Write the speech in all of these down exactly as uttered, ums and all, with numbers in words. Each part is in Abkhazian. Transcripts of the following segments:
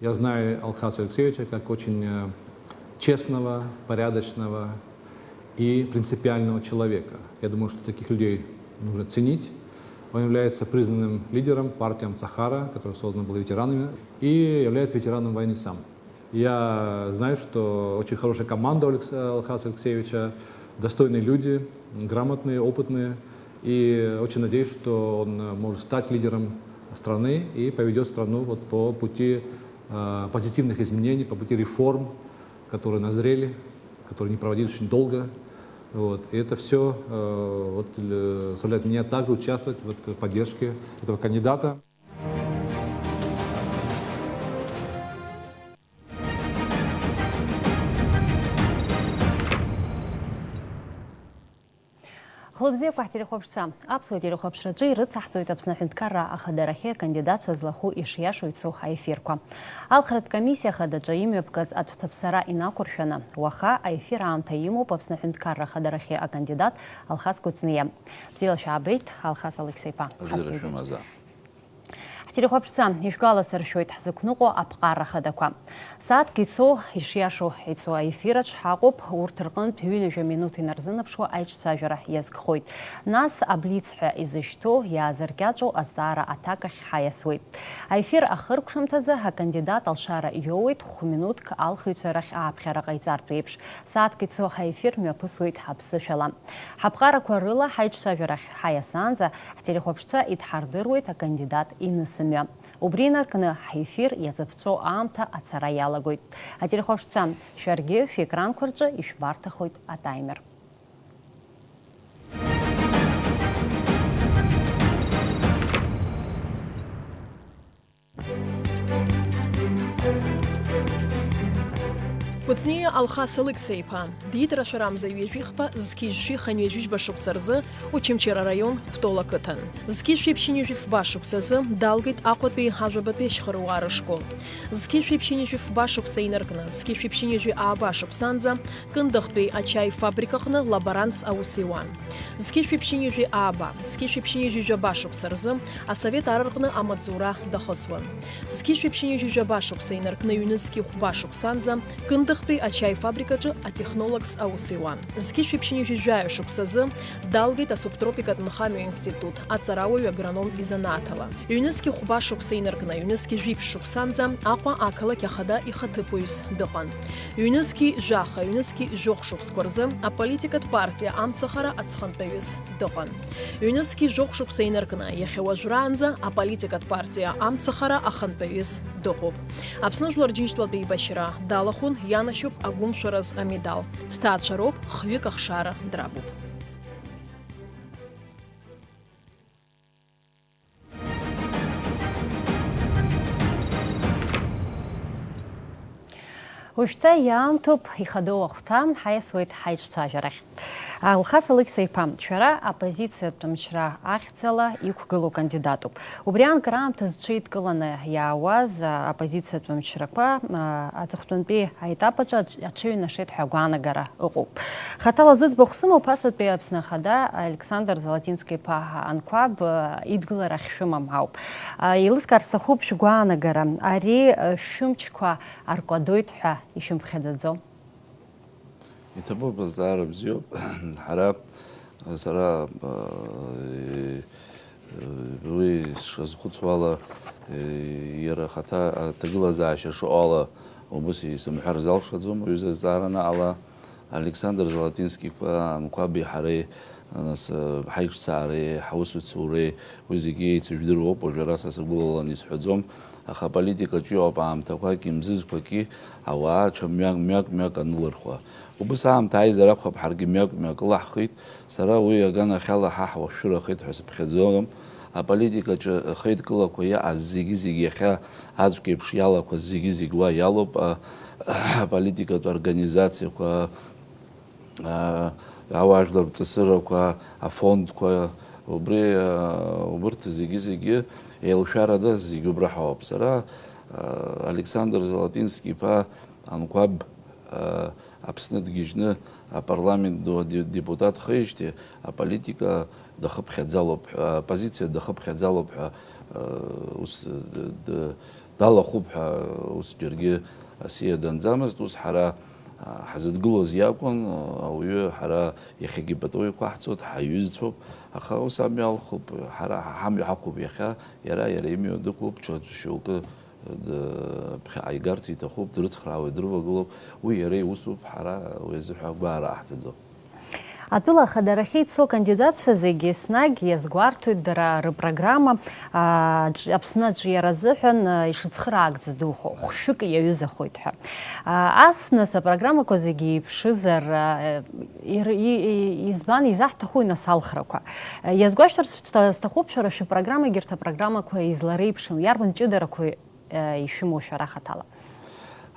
Я знаю Алхаса Алексеевича как очень э, честного, порядочного и принципиального человека. Я думаю, что таких людей нужно ценить. Он является признанным лидером партии Амцахара, которая создана была ветеранами, и является ветераном войны сам. Я знаю, что очень хорошая команда у Алекс- Алхаса Алексеевича, достойные люди, грамотные, опытные. И очень надеюсь, что он э, может стать лидером страны и поведет страну вот по пути э, позитивных изменений, по пути реформ, которые назрели, которые не проводились очень долго. Вот. И это все э, вот, для- заставляет меня также участвовать вот, в поддержке этого кандидата. Хлыбзиақәа ҳтелехәаԥшцәа, аԥсуа телехәаԥшраҿы ирыцаҳҵоит Аԥсны аҳәынҭқарра ахадарахьы акандидатцәа злахәу ишиашоу ицо аефирқәа. Алхратә комиссиа хадаҿы имҩаԥгаз аӡә ҭаԥсара инақәыршәаны, уаха аефир аамҭа имоуп Аԥсны аҳәынҭқарра ахадарахьы акандидат Алхас Кәыҵниа. Бзиала шәаабеит, Алхас Алықьса-иԥа. Бзиара шәымаза. Ҳтелехәаԥшцәа, ишәгәаласыршәоит ҳзықәныҟәо аԥҟарра хадақәа. Сааҭк ицо, ишиашоу ицо аефираҿ ҳаҟоуп, урҭ рҟынтә ҩынҩажәа минуҭ инарзынаԥшуа аиҿцәажәара иазкхоит. Нас аблиц ҳәа изышьҭоу, иаазыркьаҿу азҵаара аҭакахь ҳаиасуеит. Аефир ахыркәшамҭазы акандидат алшара иоуеит хә-минуҭк алхыҩцәа рахь ааԥхьара ҟаиҵартә еиԥш. Сааҭк ицо ҳаефир мҩаԥысуеит ҳаԥсышәала. Ҳаԥҟарақәа рыла ҳаиҿцәажәарахь ҳаиасаанӡа ҳтелехәаԥшцәа идҳардыруеит акандидат инысымҩа. Убри инаркны ҳефир иазыԥҵәо аамҭа ацара иалагоит. Ателехәаԥшцәа, шәаргьы шәекранқәа рҿы ишәбарҭахоит атаймер. Кәыҵниа Алхас Алықьса-иԥа, диит рашәарамза ҩажәихԥа зқьи жәшәи хынҩажәижәба шықәса рзы Очамчыра араион Кәтол ақыҭан. Зқьи жәшәи ԥшьынҩажәи фба шықәсазы далгеит Аҟәатәи ажәабатәи ашьхаруаа рышкол. Зқьи жәшәи ԥшьынҩажәи фба шықәса инаркны, зқьи жәшәи ԥшьынҩажәи ааба шықәсанӡа Кындыхтәи ачаи фабрикаҟны лаборантс аус иуан. Зқьи жәшәи ԥшьынҩажәи ааба, зқьи жәшәи ԥшьынҩажәи жәаба шықәса рзы асовет ар рҟны амаҵзура дахысуан. Зқьи жәшәи ԥшьынҩажәи жәаба шықәса инаркны ҩнызқьи хәба шықәсанӡа Кындыхтәи ачаи фабрикаҿы атехнологс аус иуан. Зқьи жәшәи ԥшьынҩажәи жәаҩа шықәсазы далгеит асубтропикатә нхамҩа институт аҵарауаҩ агроном изанааҭ ала. Ҩнызқьи хәба шықәса инаркны, ҩнызқьи жәиԥшь шықәсанӡа Аҟәа ақалақь ахада ихаҭыԥуаҩыс дыҟан. Ҩнызқьи жәаха, ҩнызқьи жәохә шықәсқәа рзы аполитикатә партиа Амцахара аҵхантәаҩыс дыҟан. Ҩнызқьи жәохә шықәса инаркны, иахьа уажәраанӡа аполитикатә партиа Амцахара ахантәаҩыс дыҟоуп. Аԥсны Жәлар Џьынџьтәылатә еибашьра далахәын, ианашьоуп агәымшәараз амедал. Дҭаацәароуп, хҩык ахшара драбуп. Уажәшьҭа иаамҭоуп ихадоу ахәҭа, ҳаиасуеит ҳаиҿцәажәарахь. Алхас Алықьса-иԥа, шәара аоппозициатә мчра ахьӡала иқәгылоу кандидатуп. Убри аан краамҭа зҽеидкыланы иаауаз аоппозициатә мчрақәа, а, аҵыхәтәантәи аетап аҿы аҽ-, аҽыҩнашеит ҳәа агәаанагара ыҟоуп. Хаҭала зыӡбахә сымоуп, асатәи Аԥсны Ахада Александр Золотински-иԥа Анқәаб, а, идгылара ахьшәымам ауп. А, еилыскаар сҭахуп шәгәаанагара, ари, а, шәымчқәа аркәадоит ҳәа ишәымԥхьаӡаӡо? Иҭабуп, азҵаара бзиоуп. Ҳара, сара, э, уи сшазхәыцуала, э, иара ахаҭа аҭагылазаашьа шыҟоу ала убыс исымҳәар залшаӡом, уҩыза азҵаара анаҟала, Александр Золотински-иԥа Анқәаби ҳареи, нас, э, ҳаиҿцаареи, ҳусуцәоуреи, уи зегьы еицыжәдыруа ауп, уажәы ара са сгәылаланы исҳәаӡом. Аха аполитикаҿы иҟоуп аамҭақәаки мзызқәаки ауаа ҽа мҩак, мҩак, мҩак анылырхуа. Убыс аамҭа аизар акәхап, ҳаргьы мҩак, мҩакы лаҳхит. Сара уи аганахьала ҳа ҳуашәшәырахеит ҳәа сыԥхьаӡом. Аполитикаҿы ахеидкылақәа иааз зегьы-зегь иахьа аӡәк еиԥш иалақәаз зегьы-зегь уа иалоуп. А, аполитикатә организациақәа, а, ауаажәлар ҵысырақәа, афондқәа, убри, а, убырҭ зегьы-зегьы еилшәарада зегьы убра ҳауп. Сара, а, Александр Золотински-иԥа Анқәаб, а, Аԥсны дгьежьны апарламент ду аде-, депутат хеижьҭеи аполитика дахыԥхьаӡалоуп ҳәа, аоппозициа дахыԥхьаӡалоуп ҳәа Ус далахәуп ҳәа ус џьаргьы асиа данӡамызт, ус ҳара ҳазыдгылоз иакәын, ауаҩы ҳара иахьагьы пату иқәаҳҵоит, ҳаиҩызцәоуп, аха ус амҩа алхуп, ҳара ҳамҩа ҳақәуп иахьа, иара, иара имҩа дықәуп, ҽа шьоукы ԥхьаҟа игарц иҭахуп, дрыцхраауеит, дрывагылоуп, уи иара иусуп, ҳара уи азыҳәа агәаара ҟаҳҵаӡом. Атәыла ахадарахьы ицо акандидатцәа зегьы еснагь иазгәарҭоит дара рыпрограмма, а, аҿ-, Аԥсны аҿиара азыҳәан, а, ишыцхыраагӡа духо, хәшәык иаҩызахоит ҳәа. А, ас, нас, апрограммақәа зегьы еиԥшызар, а, ир-, и-, и-, избан изаҳҭахуи, нас, алхрақәа? А, иазгәашәҭарц сҭа-, сҭахуп, шәара шәыпрограммагьы урҭ апрограммақәа излареиԥшым, иарбан ҷыдарақәеи ишәымоу шәара хаҭала?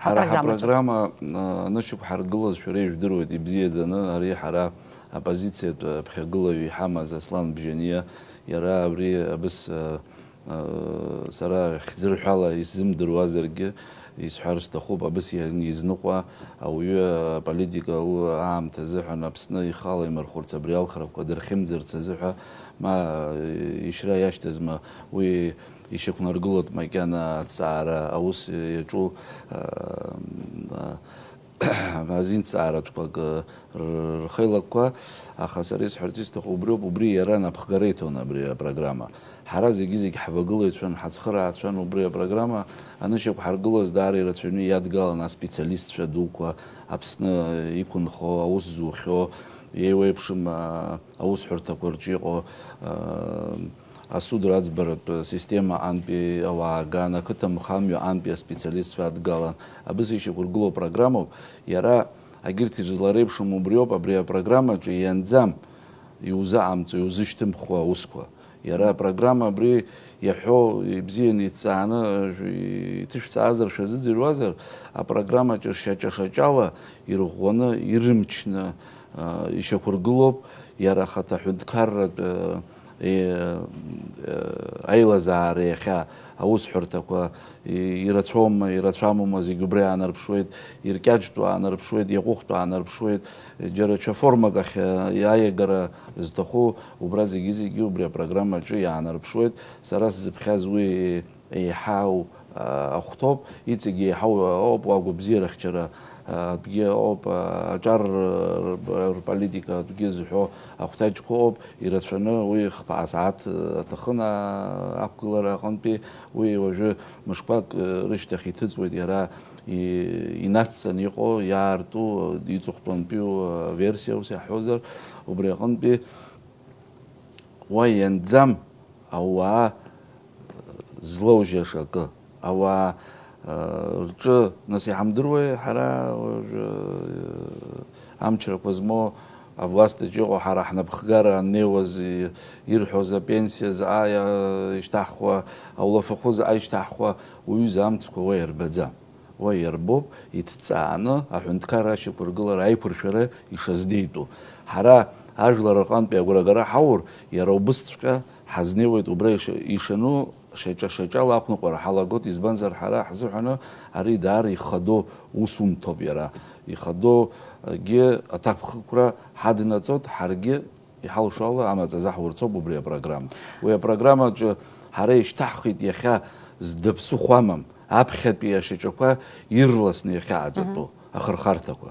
Ҳара ҳапрограммаҿы. Ҳапрограмма, а, анышықәҳаргылаз шәара ижәдыруеит ибзиаӡаны, ари ҳара аппозициатә ԥхьагылаҩ иҳамаз Аслан Бжьаниа, иара абри абыс, а, а, сара хьӡырҳәала исзымдыруазаргьы, исҳәар сҭахуп, абыс иан-, изныҟәа ауаҩы аполитика у-, аамҭа азыҳәан Аԥсны ихала имырхәырц абри алхрақәа дырхьымӡарц азыҳәа, ма, а, ишьра иашьҭазма уи ишьақәнаргылоит макьана аҭҵаара аус иаҿу, а, а, азинҭҵааратәқәак, а, р-, рхеилакқәа, аха сара исҳәарц исҭаху убриоуп, убри иара напхгара иҭон абри апрограмма. Ҳара зегьы-зегь ҳвагылаҩцәан, ҳацхыраацәан убри апрограмма анышьақәҳаргылоз даара ирацәаҩны иадгалан аспециалистцәа дуқәа, Аԥсны иқәынхо, аус зухьоу, еиуеиԥшым, а, аусҳәарҭақәа рҿы иҟоу, а, асуд раӡбаратә система антәи ауаа ган, ақыҭа нхамҩа антәи аспециалистцәа адгалан. Абыс ишьақәыргылоу программоуп, иара агьырҭ ирызлареиԥшым убриоуп, абри апрограммаҿы ианӡам, иузаҟамҵо, иузышьҭымхуа аусқәа. Иара апрограмма абри иаҳәо ибзианы иҭҵааны, э, иҭышәҵаазар, шәазыӡырҩуазар, апрограммаҿы шьаҿа-шьаҿала ирӷәӷәаны, ирымчны, а, ишьақәыргылоуп, иара ахаҭа аҳәынҭқарратә, э, э, э, аилазаара иахьа аусҳәарҭақәа и-, ирацәоума, ирацәамума, зегь убра иаанарԥшуеит, иркьаҿтәу аанарԥшуеит, иаҟәыхтәу аанарԥшуеит, џьара ҽа формак ахь, э, аиагара зҭаху, убра зегьы-зегьы убри апрограммаҿы иаанарԥшуеит. Сара сзыԥхьаз уи еиҳау, а, ахәҭоуп, иҵегь еиҳау ауп, уа агәабзиарахьчара, а, атәгьы ауп, а, аҿар р-, р-, рполитика атәгьы зҳәо ахәҭаҷқәа ауп, ирацәаны уи хԥа асааҭ, а, аҭахын, а, ақәгылара аҟынтәи, уи уажәы мышқәак, а, рышьҭахь иҭыҵуеит иара и-, инацҵаны иҟоу, иаарту, иҵыхәтәантәиу, а, версиа, ус иаҳҳәозар, убри аҟынтәи уа ианӡам ауаа злоужьаша акы. Ауаа, э, рҿы, нас, иҳамдыруеи ҳара уажәы, э, амчрақәа змоу авласт аҿы иҟоу ҳара ҳнапхгара аннеиуаз, и-, ирҳәоз апенсиа заҟа иа-, ишьҭаҳхуа, аулафахәы заҟа ишьҭаҳхуа, уаҩы изы амцқәа уа иарбаӡам. Уа иарбоуп иҭҵааны аҳәынҭқарра ашьақәыргылара аиқәыршәара ишаздеитәу. Ҳара ажәлар рҟынтәи агәрагара ҳаур, иара убысҵәҟьа ҳазнеиуеит убра иша-, ишану шьаҿа-шьаҿала ақәныҟәара ҳалагоит, избанзар ҳара ҳзыҳәаны ари даара ихадоу усумҭоуп иара. Ихадоугьы аҭакԥхықәра ҳаднаҵоит, ҳаргьы иҳалшо ала амаҵ азаҳурцоуп убри апрограмма. Уи апрограммаҿы ҳара ишьҭаҳхит иахьа зда ԥсыхәа амам, аԥхьатәи ашьаҿақәа ирласны иахьааӡатәу Мгм. ахырхарҭақәа.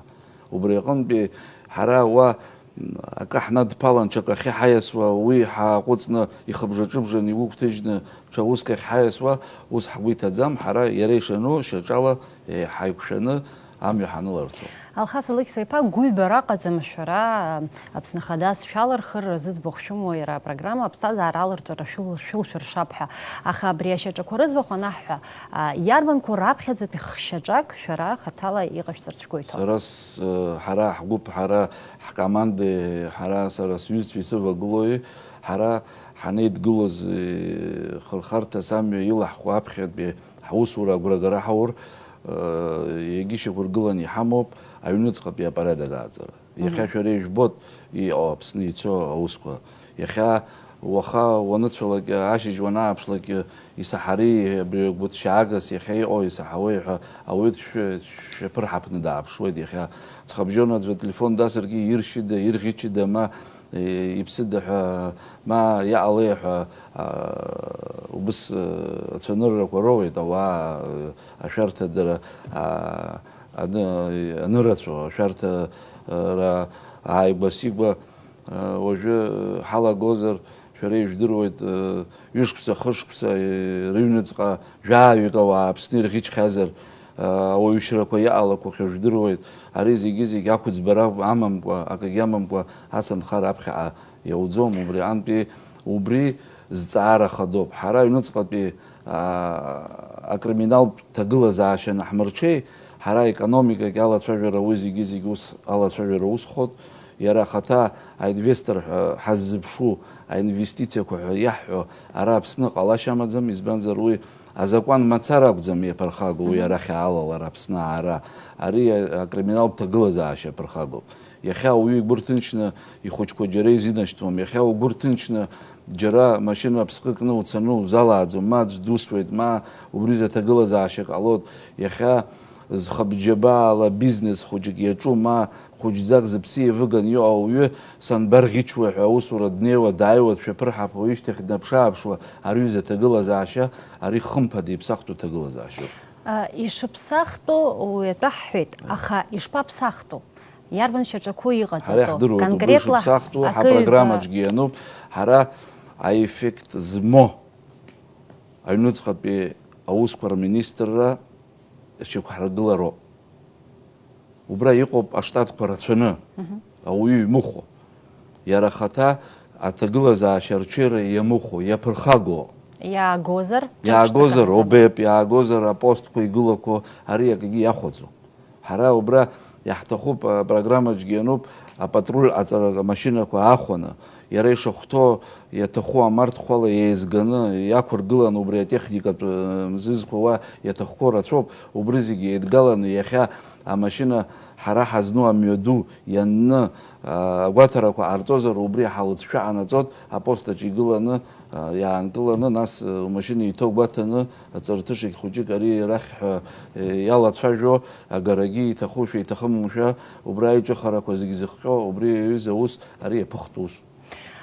Убри аҟынтәи ҳара уа, м, акы ҳнадԥалан, ҽак ахьы ҳаиасуа, уи ҳааҟәыҵны, ихыбжа-ҿыбжаны, игәыгәҭыжьны, ҽа уск ахь ҳаиасуа, ус ҳгәы иҭаӡам, ҳара иара ишану шьаҿала, е, ҳаиқәшәаны амҩа ҳаныларцо. Алхас Алықьса-иԥа, гәыҩбара аҟаӡам шәара, Аԥсны Ахадас шәалырхырра зыӡбахә шәымоу иара апрограмма аԥсҭазаара аларҵәара шәыл-, шәылшәыршап ҳәа. Аха абри ашьаҿақәа рыӡбахә анаҳҳәа, а, иарбанқәоу раԥхьаӡатәи хшьаҿак шәара хаҭала иҟашәҵарц шәгәы иҭоу? Сара с-, ҳара ҳгәыԥ, ҳара ҳкомандеи, ҳара, сара сҩызцәеи сывагылоуи, ҳара ҳанеидгылоз, э, хырхарҭас амҩа илаҳху аԥхьатәи ҳусура агәрагара ҳаур, э, иагьышьақәыргыланы иҳамоуп аҩныҵҟатәи апорядок ааӡара. Иахьа Мгм. шәара ижәбоит иҟоу Аԥсны ицо аусқәа. Иахьа Уаха уаныцәалак, ашьыжь уанааԥшлак, исаҳари абри агәыҭшьаагас иахьа иҟоу исаҳауеи ҳәа ауаҩы дшәы-, дшәаԥырҳаԥны дааԥшуеит иахьа. Ҵхыбжьон аӡәы ателефон дасыргьы иршьыда, ирӷьычыда, ма, э, иԥсыда ҳәа, ма иаҟалеи ҳәа, а, убыс, э, ацәаныррақәа роуеит ауаа, э, ашәарҭадара, а, аны-, анырацәоу, ашәарҭа, э, ра-, ааигәа-сигәа, Уажәы ҳалагозар, шәара ижәдыруеит, ҩышықәса, хышықәса рыҩныҵҟа жәаҩык ауаа Аԥсны ирӷьычхьазар, ауаҩшьрақәа иаалақәахьоу жәдыруеит. Ари зегьы-зегь ақәӡбара амамкәа, акагьы амамкәа ас анхара аԥхьаҟа иауӡом. Убри аҟынтәи убри зҵаара хадоуп. Ҳара аҩныҵҟатәи акриминалтә ҭагылазаашьа анаҳмырҽеи, ҳара аекономикагь алацәажәара, уи зегьы-зегьы ус алацәажәара усхот, иара ахаҭа аинвестор ҳәа ҳаззыԥшу, аинвестициақәа ҳәа иаҳҳәо, ара Аԥсны ҟалашьа амаӡам, избанзар уи азакәан мацара акәӡам иаԥырхагоу, уи арахь аалалара Аԥсны аара, ари акриминалтә ҭагылазаашьа аԥырхагоуп. Иахьа ауаҩы игәы рҭынчны ихәыҷқәа џьара изинашьҭуам, иахьа угәы рҭынчны џьара машьына аԥсҟы кны уцаны узалааӡом, ма аӡә дусуеит, ма убри заҭагылазаашьа ҟалоит, иахьа зхабџьабаала бизнес хәыҷык иаҿу, ма хәыҷӡак зыԥсы еивыганы иҟоу ауаҩы санбарӷьычуеи ҳәа аусура днеиуа, дааиуа, дшәаԥырҳаԥуа, ишьҭахь днаԥшы-ааԥшуа, ари ҩыза ҭагылазаашьа, ари хымԥада иԥсахтәу ҭагылазаашьоуп. А, ишыԥсахтәу уи атәы ҳҳәеит, аха ишԥаԥсахтәу? Иарбан шьаҿақәоу иҟаҵатәу? Ҳара иаҳдыруеит убри конкретла шыԥсахтәу, акы ҳапрограммаҿгьы иануп, ҳара аеффект змоу аҩныҵҟатәи аусқәа рминистрра шьақәҳаргылароуп. Убра иҟоуп аштатқәа рацәаны, мгм, ауаҩы имыхәо. Иара ахаҭа аҭагылазаашьа арҽеира иамыхәо, иаԥырхагоу. Иаагозар? Иаагозар, ҿырԥштәы ҟаҳҵама? ОБЭП, иаагозар апостқәа игылақәо, ари акгьы иахәаӡом. Ҳара убра иаҳҭахуп, апрограммаҿгьы иануп, апатруль аҵара амашьынақәа аахәаны, иара ишахәҭоу, иаҭаху амарҭхәала еизганы, иақәыргыланы убри атехникатә, э, мзызқәа уа иаҭахқәоу рацәоуп, убри зегьы еидгаланы иахьа амашьына ҳара ҳазну амҩаду ианны, а, агәаҭарақәа ҟарҵозар, убри ҳалыҵшәа ҟанаҵоит, апост аҿы игыланы, а, иаанкыланы, нас, э, умашьына иҭоу гәаҭаны, аҵарҭышагь хәыҷык ари арахь ҳәа, э, иалацәажәо, агарагьы иҭахушәа, иҭахымшәа, убра аиҿыхарақәа зегь зыхҟьо, убри аҩыза аус, ари иаԥыхтә ус.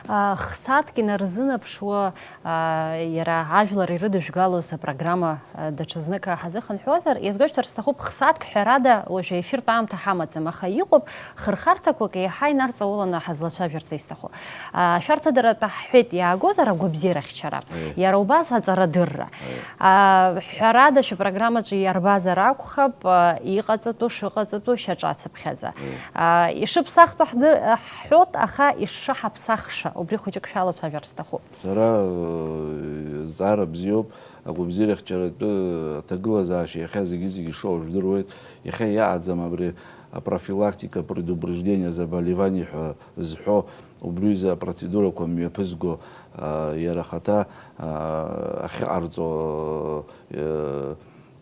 А, хсааҭк инарзынаԥшуа, а, иара ажәлар ирыдыжәгалоз апрограмма, а, даҽазнык ҳазыхынҳәуазар, иазгәашәҭар сҭахуп, хсааҭк ҳәарада, уажәы аефиртә аамҭа ҳамаӡам, аха иҟоуп хырхарҭақәак еиҳа инарҵауланы ҳазлацәажәарц исҭаху. А, шәарҭадаратәы ҳҳәеит, иаагозар агәабзиара хьчара. Аиеи. Иара убас аҵарадырра. Аиеи. А, ҳәарада, шәыпрограммаҿы иарбазар акәхап, а, иҟаҵатәу, шыҟаҵатәу, шьаҿацыԥхьаӡа. Аиеи. А, ишыԥсахтәу ҳдыр-, ҳҳәот, аха ишшаҳаԥсахша, убри хәыҷык шәалацәажәар сҭахуп. Сара, э, зҵаара бзиоуп, агәабзиарахьчаратәы аҭагылазаашьа иахьа зегьы-зегьы ишоу жәдыруеит, иахьа иаҟаӡам абри апрофилактика, предупреждение заболеваний ҳәа зҳәо, убриҩыза апроцедурақәа мҩаԥызго, а, иара ахаҭа, а, ахьыҟарҵо, э,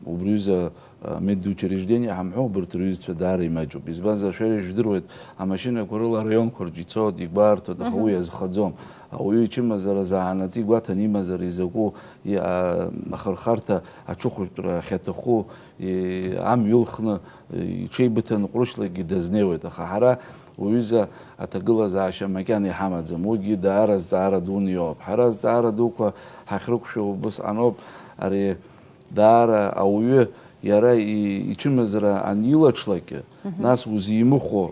Убриҩыза, а, медучреждение ҳамҳәо, убарҭ рҩызцәа даара имаҷуп. Избанзар, шәара ижәдыруеит, амашьынақәа рыла араионқәа рҿы ицоит, игәарҭоит, аха Мгм. уи иазхаӡом. Ауаҩы ичымазара заанаҵы игәаҭаны имазар изакәу, и-, а, ахырхарҭа, аҽыхәшәтәра ахьаҭаху, и-, амҩа ылхны, и-, иҽеибыҭаны ҟәрышьлагьы дазнеиуеит. Аха ҳара уҩыза аҭагылазаашьа макьана иҳамаӡам. Уигьы даара зҵаара дуны иоуп. Ҳара зҵаара дуқәа ҳахьрықәшәо убысҟаноуп. Ари Даара ауаҩы иара и-, ичымазара анилаҽлак, Мгм. нас узимыхәо,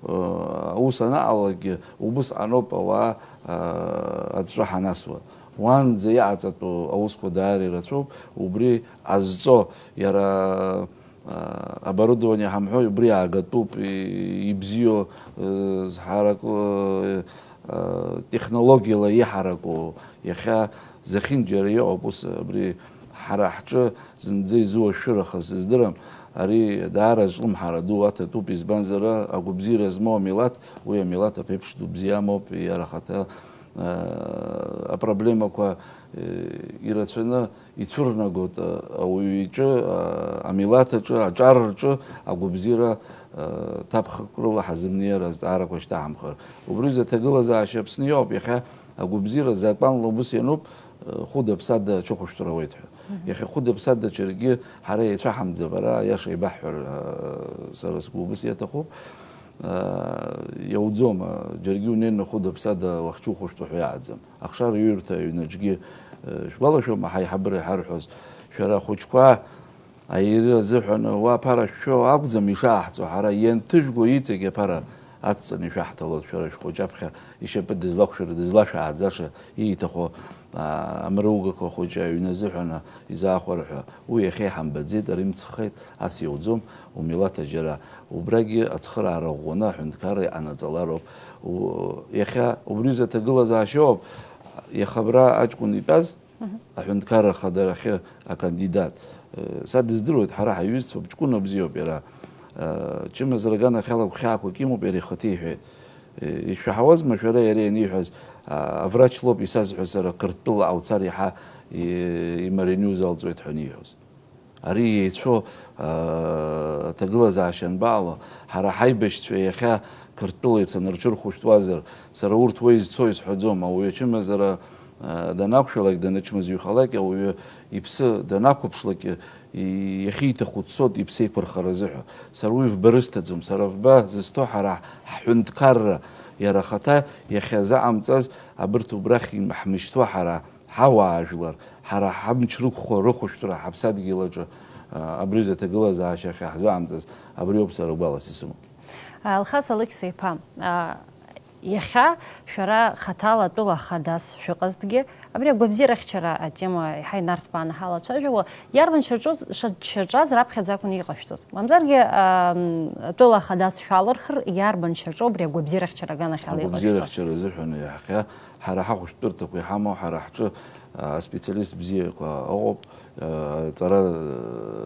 э, аус анаҟалакгьы, убысҟаноуп ауаа, э, аҵәҵәа ҳанасуа. Уанӡа иҟаҵатәу аусқәа даара ирацәоуп, убри азҵо, иара, э, оборудование ҳамҳәои, убри аагатәуп, и-, ибзиоу, э, зҳараку, э, э, технологиала иҳараку, иахьа зехьынџьара иҟоуп ус, абри ҳара ҳҿы зынӡа изуашәшәырахаз сыздырам, ари даара зҿлымҳара ду аҭатәуп, избанзар, агәабзиара змоу амилаҭ, уи амилаҭ аԥеиԥш ду бзиамоуп, иара ахаҭа, э, апроблемақәа, э, ирацәаны ицәырнагоит, э, ауаҩы иҿы, э, амилаҭ аҿы, аҿар рҿы агәабзиара, э, ҭакԥхықәрала ҳазымнеир азҵаарақәа шьҭаҳамхыр. Убри рзы аҭагылазаашьа Аԥсны иоуп, иахьа Агәабзиара закәанла убыс иануп, хәыда-ԥсада аҽыхәышәтәра ауеит ҳәа. Иахьа хәыда-ԥсада џьаргьы ҳара еицәаҳамӡап, ара аиаша еибаҳҳәар, сара сгәы убыс иаҭахуп. Иауӡом, џьаргьы унеины хәыда-ԥсада уахьҽухәышәтәу ҳәа иааӡам. Ахшара иҩырҭа аҩнаҿгьы, шәгәалашәома, ҳаиҳабыра иҳарҳәоз, шәара ахәыҷқәа, аиира азыҳәан уа аԥара шәшәо акәӡам ишааҳҵо, ҳара ианҭыжәго иҵегь аԥара адҵаны ишәаҳҭалоит, шәара шәхәыҷы аԥхьа ишьапы дызлақәшәар, дызлашәааӡаша ииҭаху, аа, амругақәа хәыҷы аҩны азыҳәан изаахәар ҳәа. Уи иахьа иҳамбаӡеит, ари мцхеит, ас иауӡом, умилаҭ аџьара. Убрагьы ацхыраара ӷәӷәаны аҳәынҭқарра иҟанаҵалароуп. У-, иахьа убри изы аҭагылазаашьоуп, иаха абра аҷкәын итәаз, Аҳәынҭқарра Ахадарахьы акандидат. Са дыздыруеит, ҳара ҳаиҩызцәоуп, ҷкәына бзиоуп иара. Чымазара аганахьала гәхьаақәак имоуп иара ихаҭа иҳәеит. Ишәаҳауазма шәара иара ианиҳәаз, аврач лоуп исазҳәаз сара Қырҭтәыла ауцар иаҳа имариониузалҵоит ҳәа аниҳәоз? Ари еицәоу, аҭагылазаашьа анбаҟало, ҳара ҳаибашьцәа иахьа Қырҭтәыла ицаны рҽырхәышәтәуазар, сара урҭ уа изцо исҳәаӡом, ауаҩы ачымазара, а, данақәшәалак, данычмазаҩхалак, ауаҩы иԥсы данақәыԥшлак, и-, иахьиҭаху дцоит иԥсы еиқәырхаразы ҳәа. Сара уи вба рысҭаӡом, сара вба зысҭо ҳара ҳҳәынҭқарра, иара ахаҭа иахьазаҟамҵаз абырҭ убрахь им-, ҳмышьҭуа ҳара, ҳауаажәлар, ҳара ҳамч рықәхо рыхәышәтәра ҳаԥсадгьыл аҿы, а, абри изы аҭагылазаашьа ахьаҳзаамҵаз, абри ауп сара гәалас исымоу. Алхас Алықьса-иԥа, а, иахьа шәара хаҭала атәыла хадас шәыҟазҭгьы, абри агәабзиарахьчара атема еиҳа инарҭбааны ҳалацәажәауа, иарбан шьаҿоз-, шьа-, шьаҿаз раԥхьаӡа акәын иҟашәҵоз? Мамзаргьы, ам, атәыла хадас шәалырхыр, иарбан шьаҿоу абри агәабзиарахьчара аганахьала иҟашәҵоз? Агәабзиарахьчара азыҳәан иаҳхьа ҳара ҳахәышәтәырҭақәа иҳамоу, ҳара ҳҿы, а, аспециалист бзиақәа ыҟоуп, а, ҵара,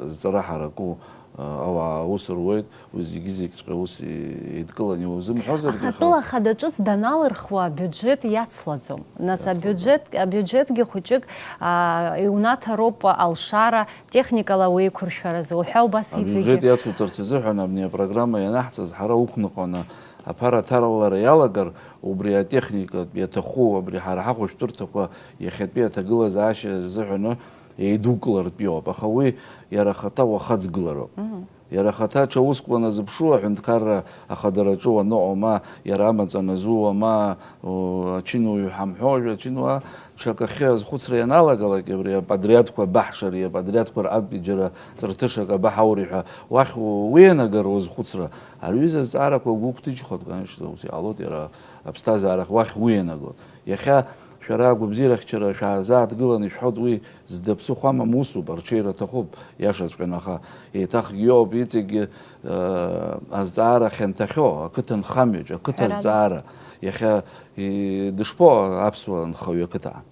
зҵара ҳараку, а, ауаа аус руеит, уи зегьы-зегьҵәҟьа ус еидкыланы иузымҳәозаргьы. Аха атәыла хадаҿыц даналырхуа абиуџьеҭ иацлаӡом. Нас иацлаӡом. Абиуџьеҭ, абиуџьеҭгьы хәыҷык, а, иунаҭароуп алшара, техникала уеиқәыршәаразы уҳәа убас иҵегьы. Абиуџьет иацуҵарц азыҳәан абни апрограмма ианаҳҵаз, ҳара уқәныҟәаны аԥара аҭаралара иалагар, убри атехникатә иаҭаху, абри ҳара ҳахәышәтәырҭақәа иахьатәи аҭагылазаашьа рзыҳәаны еидукылартә иоуп, аха уи иара ахаҭа уахаҵгылароуп. Мгм. Иара ахаҭа аҽа уск уаназыԥшу, аҳәынҭқарра ахадараҿы уаныҟоу, ма иара амаҵ аназууа, ма, о, ачынуаҩ ҳамҳәо, уажәы ачынуаа ҽакахьы азхәыцра ианалагалак, абри аподриадқәа баҳшари, аподриадқәа рҟынтәи џьара ҵарҭышак абаҳаури ҳәа, уахь у-, уианагар уазхәыцра, ари аҩыза азҵаарақәа угәы қәҭыџьхоит, конечно, ус иҟалоит, иара аԥсҭазаарахь уахь уианагоит. Иахьа шәара агәабзиарахьчара шәаазааҭгыланы ишәҳәоит, уи зда ԥсыхәа амам усуп, арҽеира аҭахуп, иашаҵәҟьаны, аха еиҭахгьы иоуп, иҵегьгьы, э, азҵаара хьанҭахьоу, ақыҭанхамҩаҿ, ақыҭа Ҳәарада. Азҵаара. Иахьа, и-, дышԥоу аԥсуа нхаҩы ақыҭа?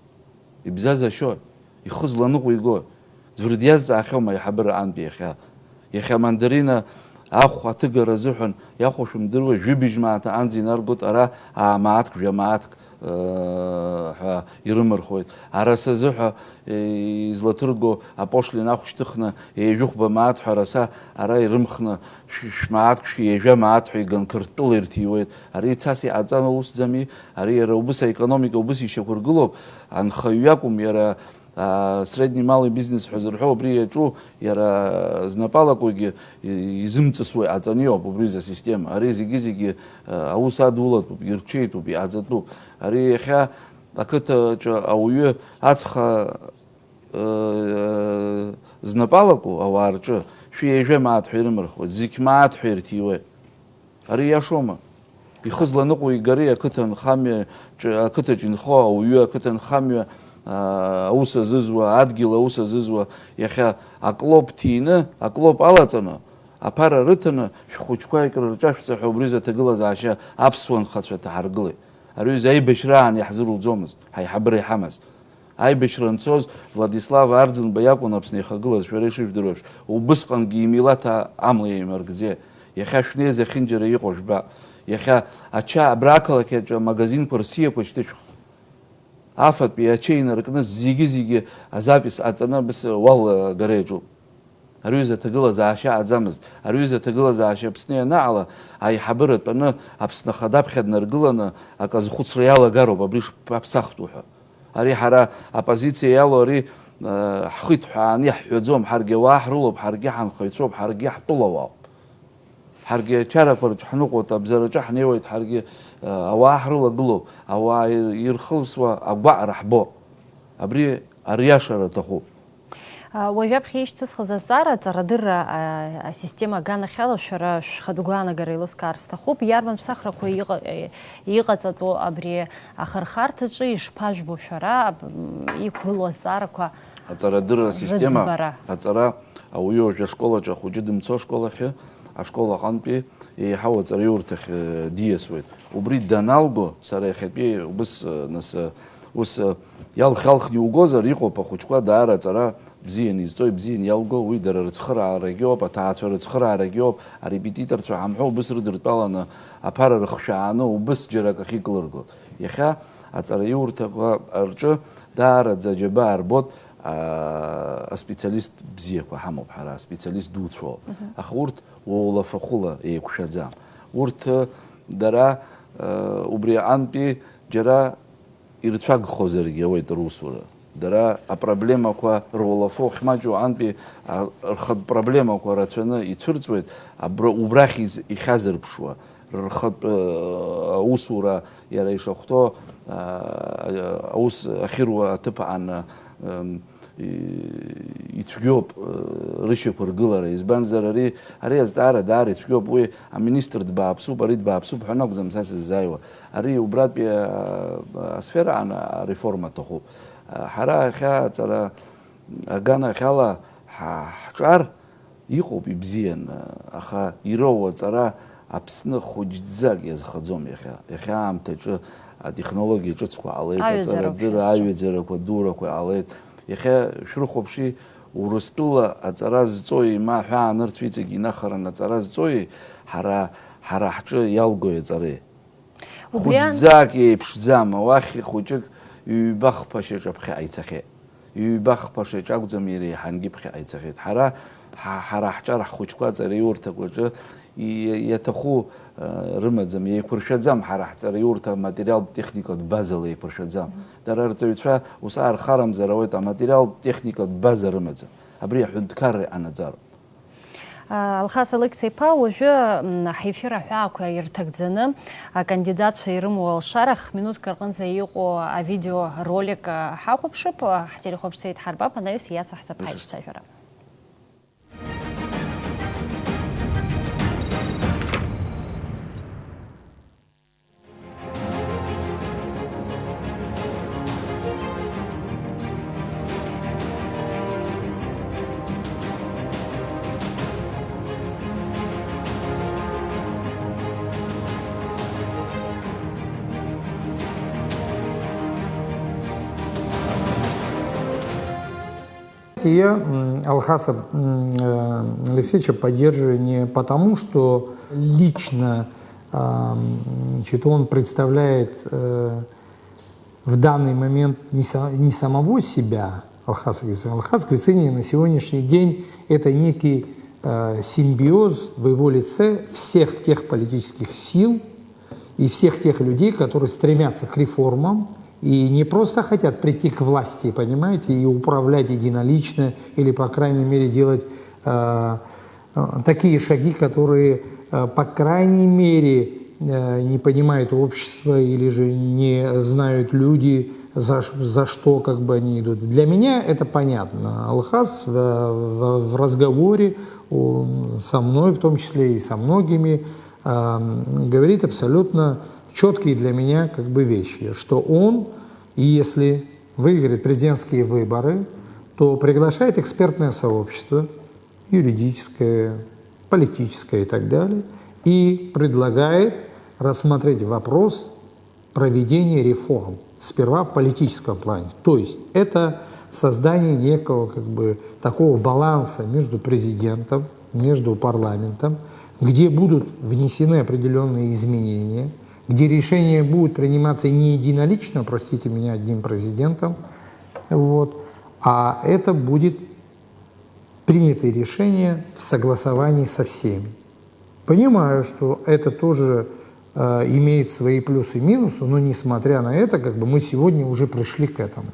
Ибзазашьои? Ихы зланыҟәигои? Ӡәыр диазҵаахьоума аиҳабыра антәи иахьа? Иахьа амандарина ахә аҭыгара азыҳәан, иахәо шәымдыруа, жәибжь мааҭ аҟынӡа инаргоит ара аа мааҭк, жәа мааҭк, ыы, ҳәа ирымырхуеит. Араса азыҳәа, э, излаҭырго апошлина ахә шьҭыхны, ҩажәихәба мааҭ ҳәа араса ара ирымхны, шә-, шә-мааҭк, шә-, ҩажәа мааҭ ҳәа иганы Қырҭтәыла ирҭиуеит. Ари цас иҟаҵама усӡами? Ари иара убыс аекономика убыс ишьақәыргылоуп. Анхаҩ иакәым, иара а, средний малый бизнес ҳәа зырҳәо абри иаҿу, иара знапалакугьы и-, изымҵысуа иҟаҵаны иоуп убри изы асистема. Ари зегьы-зегьы, а, аус адулатәуп, ирҽеитәуп, иҟаҵатәуп. Ари иахьа ақыҭаҿы ауаҩы ацха, ы, знапалаку ауаа рҿы шәи ҩажәа мааҭ ҳәа ирымырхуеит, зқь мааҭ ҳәа ирҭиуеит. Ари иашоума? Ихы зланыҟәигари ақыҭанхамҩа ҿ-, ақыҭаҿ инхо ауаҩы, ақыҭанхамҩа, аа, аус азызуа, адгьыл аус азызуа, иахьа аклоп ҭины, аклоп алаҵаны, аԥара рыҭаны, шәхәыҷқәа икрырҿашәҵа ҳәа убри изы аҭагылазаашьа аԥсуа нхацәа ҭаҳаргылеит. Ари аҩыза аибашьраан иаҳзыруӡомызт, ҳаиҳабыра иҳамаз. Аибашьра анцоз Владислав Арӡынба иакәын Аԥсны ихагылаз, шәара ишыжәдыруа еиԥш, убысҟангьы имилаҭ а-, амла еимаркӡеит. Иахьа шәнеиз ахьынџьара иҟоу жәба. Иахьа ача абра ақалақь аҿы амагазинқәа рсиақәа шьҭышәх. Афатәи ача инаркны зегьы-зегьы азапис ҟаҵаны абыс уал агара иаҿуп. Ари ҩыза аҭагылазаашьа ааӡамызт. Ари ҩыза аҭагылазаашьа Аԥсны ианаала, аиҳабыра тәаны Аԥсны Ахада аԥхьа днаргыланы акы азхәыцра иалагароуп абри шԥаԥсахтәу ҳәа. Ари ҳара аппозициа иалоу ари, э, ҳхы иҭҳәааны иаҳҳәаӡом, ҳаргьы ауаа ҳрылоуп, ҳаргьы ҳанхаҩцәоуп, ҳаргьы ҳтәылауаауп. Ҳаргьы ачарақәа рҿы ҳныҟәоит, абзараҿы ҳнеиуеит, ҳаргьы, э, ауаа ҳрылагылоуп, ауаа ир-, ирхылсуа агәаҟра ҳбо. Абри ариашара аҭахуп. А, уажәаԥхьа ишьҭысхыз азҵаара, аҵарадырра, а, асистема аганахьала шәара шәхатә гәаанагара еилыскаар сҭахуп. Иарбан ԥсахрақәа иҟа-, е, иҟаҵатәу абри ахырхарҭаҿы ишԥажәбо шәара, аб-, м, иқәгылоу азҵаарақәа Аҵарадырра асистема, рыӡбара? Аҵара, ауаҩы уажәы ашкол аҿы ахәыҷы дымцо ашкол ахьы, ашкол аҟынтәи еиҳау аҵараиурҭахь, э, диасуеит. Убри даналго, сара иахьатәи убыс, э, нас, э, ус, э, иалх-иалхны иугозар, иҟоуп ахәыҷқәа даара аҵара бзианы изҵо, ибзианы иалго, уи дара рыцхыраарагьы ауп, аҭаацәа рыцхыраарагьы ауп, арепетиторцәа ҳамҳәо убыс рыдыртәаланы аԥара рыхшәааны убыс џьарак ахь икылыргоит. Иахьа аҵараиурҭақәа рҿы даараӡа аџьабаа рбоит, аа, аспециалист бзиақәа ҳамоуп ҳара, аспециалист дуцәоуп. Мгм. Аха урҭ уа улафахәыла еиқәшәаӡам. Урҭ, э, дара, э, убри аҟынтәи џьара ирцәагхозаргьы ауеит русура. Дара апроблемақәа руалафо ахьмаҷу антәи, а, рхатә проблемақәа рацәаны ицәырҵуеит, абра, убрахь из-, ихьазырԥшуа, рхатә, э, аусура иара ишахәҭоу, а, аус ахьыруа аҭыԥ аан, м, и-, ицәгьоуп, э, рышьақәыргылара. Избанзар, ари, ари азҵаара даара ицәгьоуп. Уи аминистр дбааԥсуп, ари дбааԥсуп ҳәа анакәӡам са сыззааиуа. Ари убратәи, а, асфераан ареформа аҭахуп. А, ҳара иахьа аҵара аганахьала ҳа-, ҳҿар иҟоуп ибзианы, аха ироуа аҵара Аԥсны хәыҷӡак иазхаӡом иахьа. Иахьа аамҭаҿы атехнологиа ҿыцқәа ҟалеит, аҩаӡара аҵарадырра, аҩаӡарақәа дурақәа ҟалеит. Иахьа шәрыхәаԥши, Урыстәыла аҵара зҵои, ма ҳәаа нырцә иҵегь инахараны аҵара зҵои, ҳара, ҳара ҳҿы иалгои аҵареи? Убри ан- Хәыҷӡак еиԥшӡам, уахь хәыҷык ҩба-хԥа шьаҿа ԥхьаҟа ицахьеит. Ҩба-хԥа шьаҿа акәӡам, иреиҳангьы ԥхьаҟа ицахьеит. Ҳара, ҳа-, ҳара ҳҿар ҳхәыҷқәа аҵараиурҭақәаҿы и-, иаҭаху, э, рымаӡам, еиқәыршәаӡам, ҳара ҳҵараиурҭа материалтә техникатә базала еиқәыршәаӡам. Дара рҵаҩцәа ус аархарамзар ауеит, аматериалтә техникатә база рымаӡам. Абри аҳәынҭқарра иҟанаҵароуп. Алхас Алықьса-иԥа, уажәы, м, ҳефир аҳәаақәа ирҭагӡаны, акандидатцәа ирымоу алшара хә-минуҭк рҟынӡа иҟоу авидеоролик, а, ҳахәаԥшып, а, ҳтелехәаԥшцәа идҳарбап, анаҩс иацаҳҵап ҳаицәажәара. Я, м, Алхаса, м, э, Алексеевича поддерживаю не потому, что лично, а, м, значит, он представляет, э, в данный момент не са-, не самого себя, Алхаса Гвицинина. Алхас Гвицинин на сегодняшний день — это некий, э, симбиоз в его лице всех тех политических сил и всех тех людей, которые стремятся к реформам и не просто хотят прийти к власти, понимаете, и управлять единолично, или, по крайней мере, делать, э, э, такие шаги, которые, э, по крайней мере, э, не понимает общество или же не знают люди, за ш-, за что как бы они идут. Для меня это понятно. Алхас в, в, в разговоре, о, со мной в том числе и со многими, э, говорит абсолютно четкие для меня как бы вещи, что он, если выиграет президентские выборы, то приглашает экспертное сообщество, юридическое, политическое и так далее, и предлагает рассмотреть вопрос проведения реформ. Сперва в политическом плане. То есть это создание некого как бы такого баланса между президентом, между парламентом, где будут внесены определенные изменения, где решения будут приниматься не единолично, простите меня, одним президентом, вот, а это будет принятые решения в согласовании со всеми. Понимаю, что это тоже э, имеет свои плюсы и минусы, но несмотря на это, как бы мы сегодня уже пришли к этому.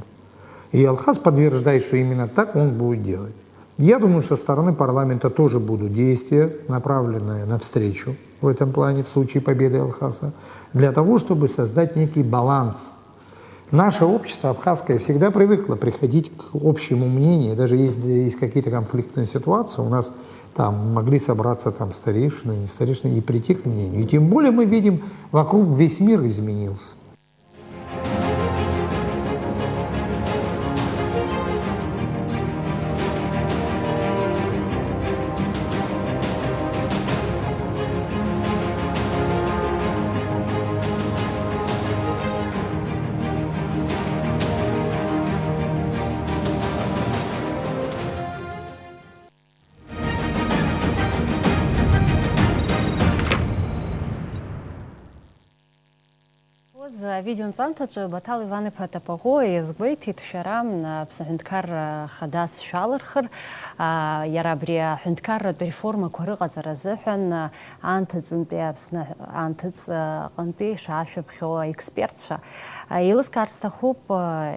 И Алхас подтверждает, что именно так он будет делать. Я думаю, что со стороны парламента тоже будут действия, направленные навстречу в этом плане в случае победы Алхаса, для того, чтобы создать некий баланс. Наше общество абхазское всегда привыкло приходить к общему мнению, даже если есть какие-то конфликтные ситуации, у нас там могли собраться там старейшины, не старейшины и прийти к мнению. И тем более мы видим, вокруг весь мир изменился. Авидеонҵамҭаҿы Баҭал Иван-иԥа Тапаӷәы иазгәеиҭеит, шәара Аԥсны аҳәынҭқарра хадас шәалырхыр, иара абри аҳәынҭқарратә реформақәа рыҟаҵара азыҳәан анҭыҵынтәи Аԥсны анҭыҵ аҟынтәи ишаашәаԥхьоу аекспертцәа. Еилыскаарц сҭахуп.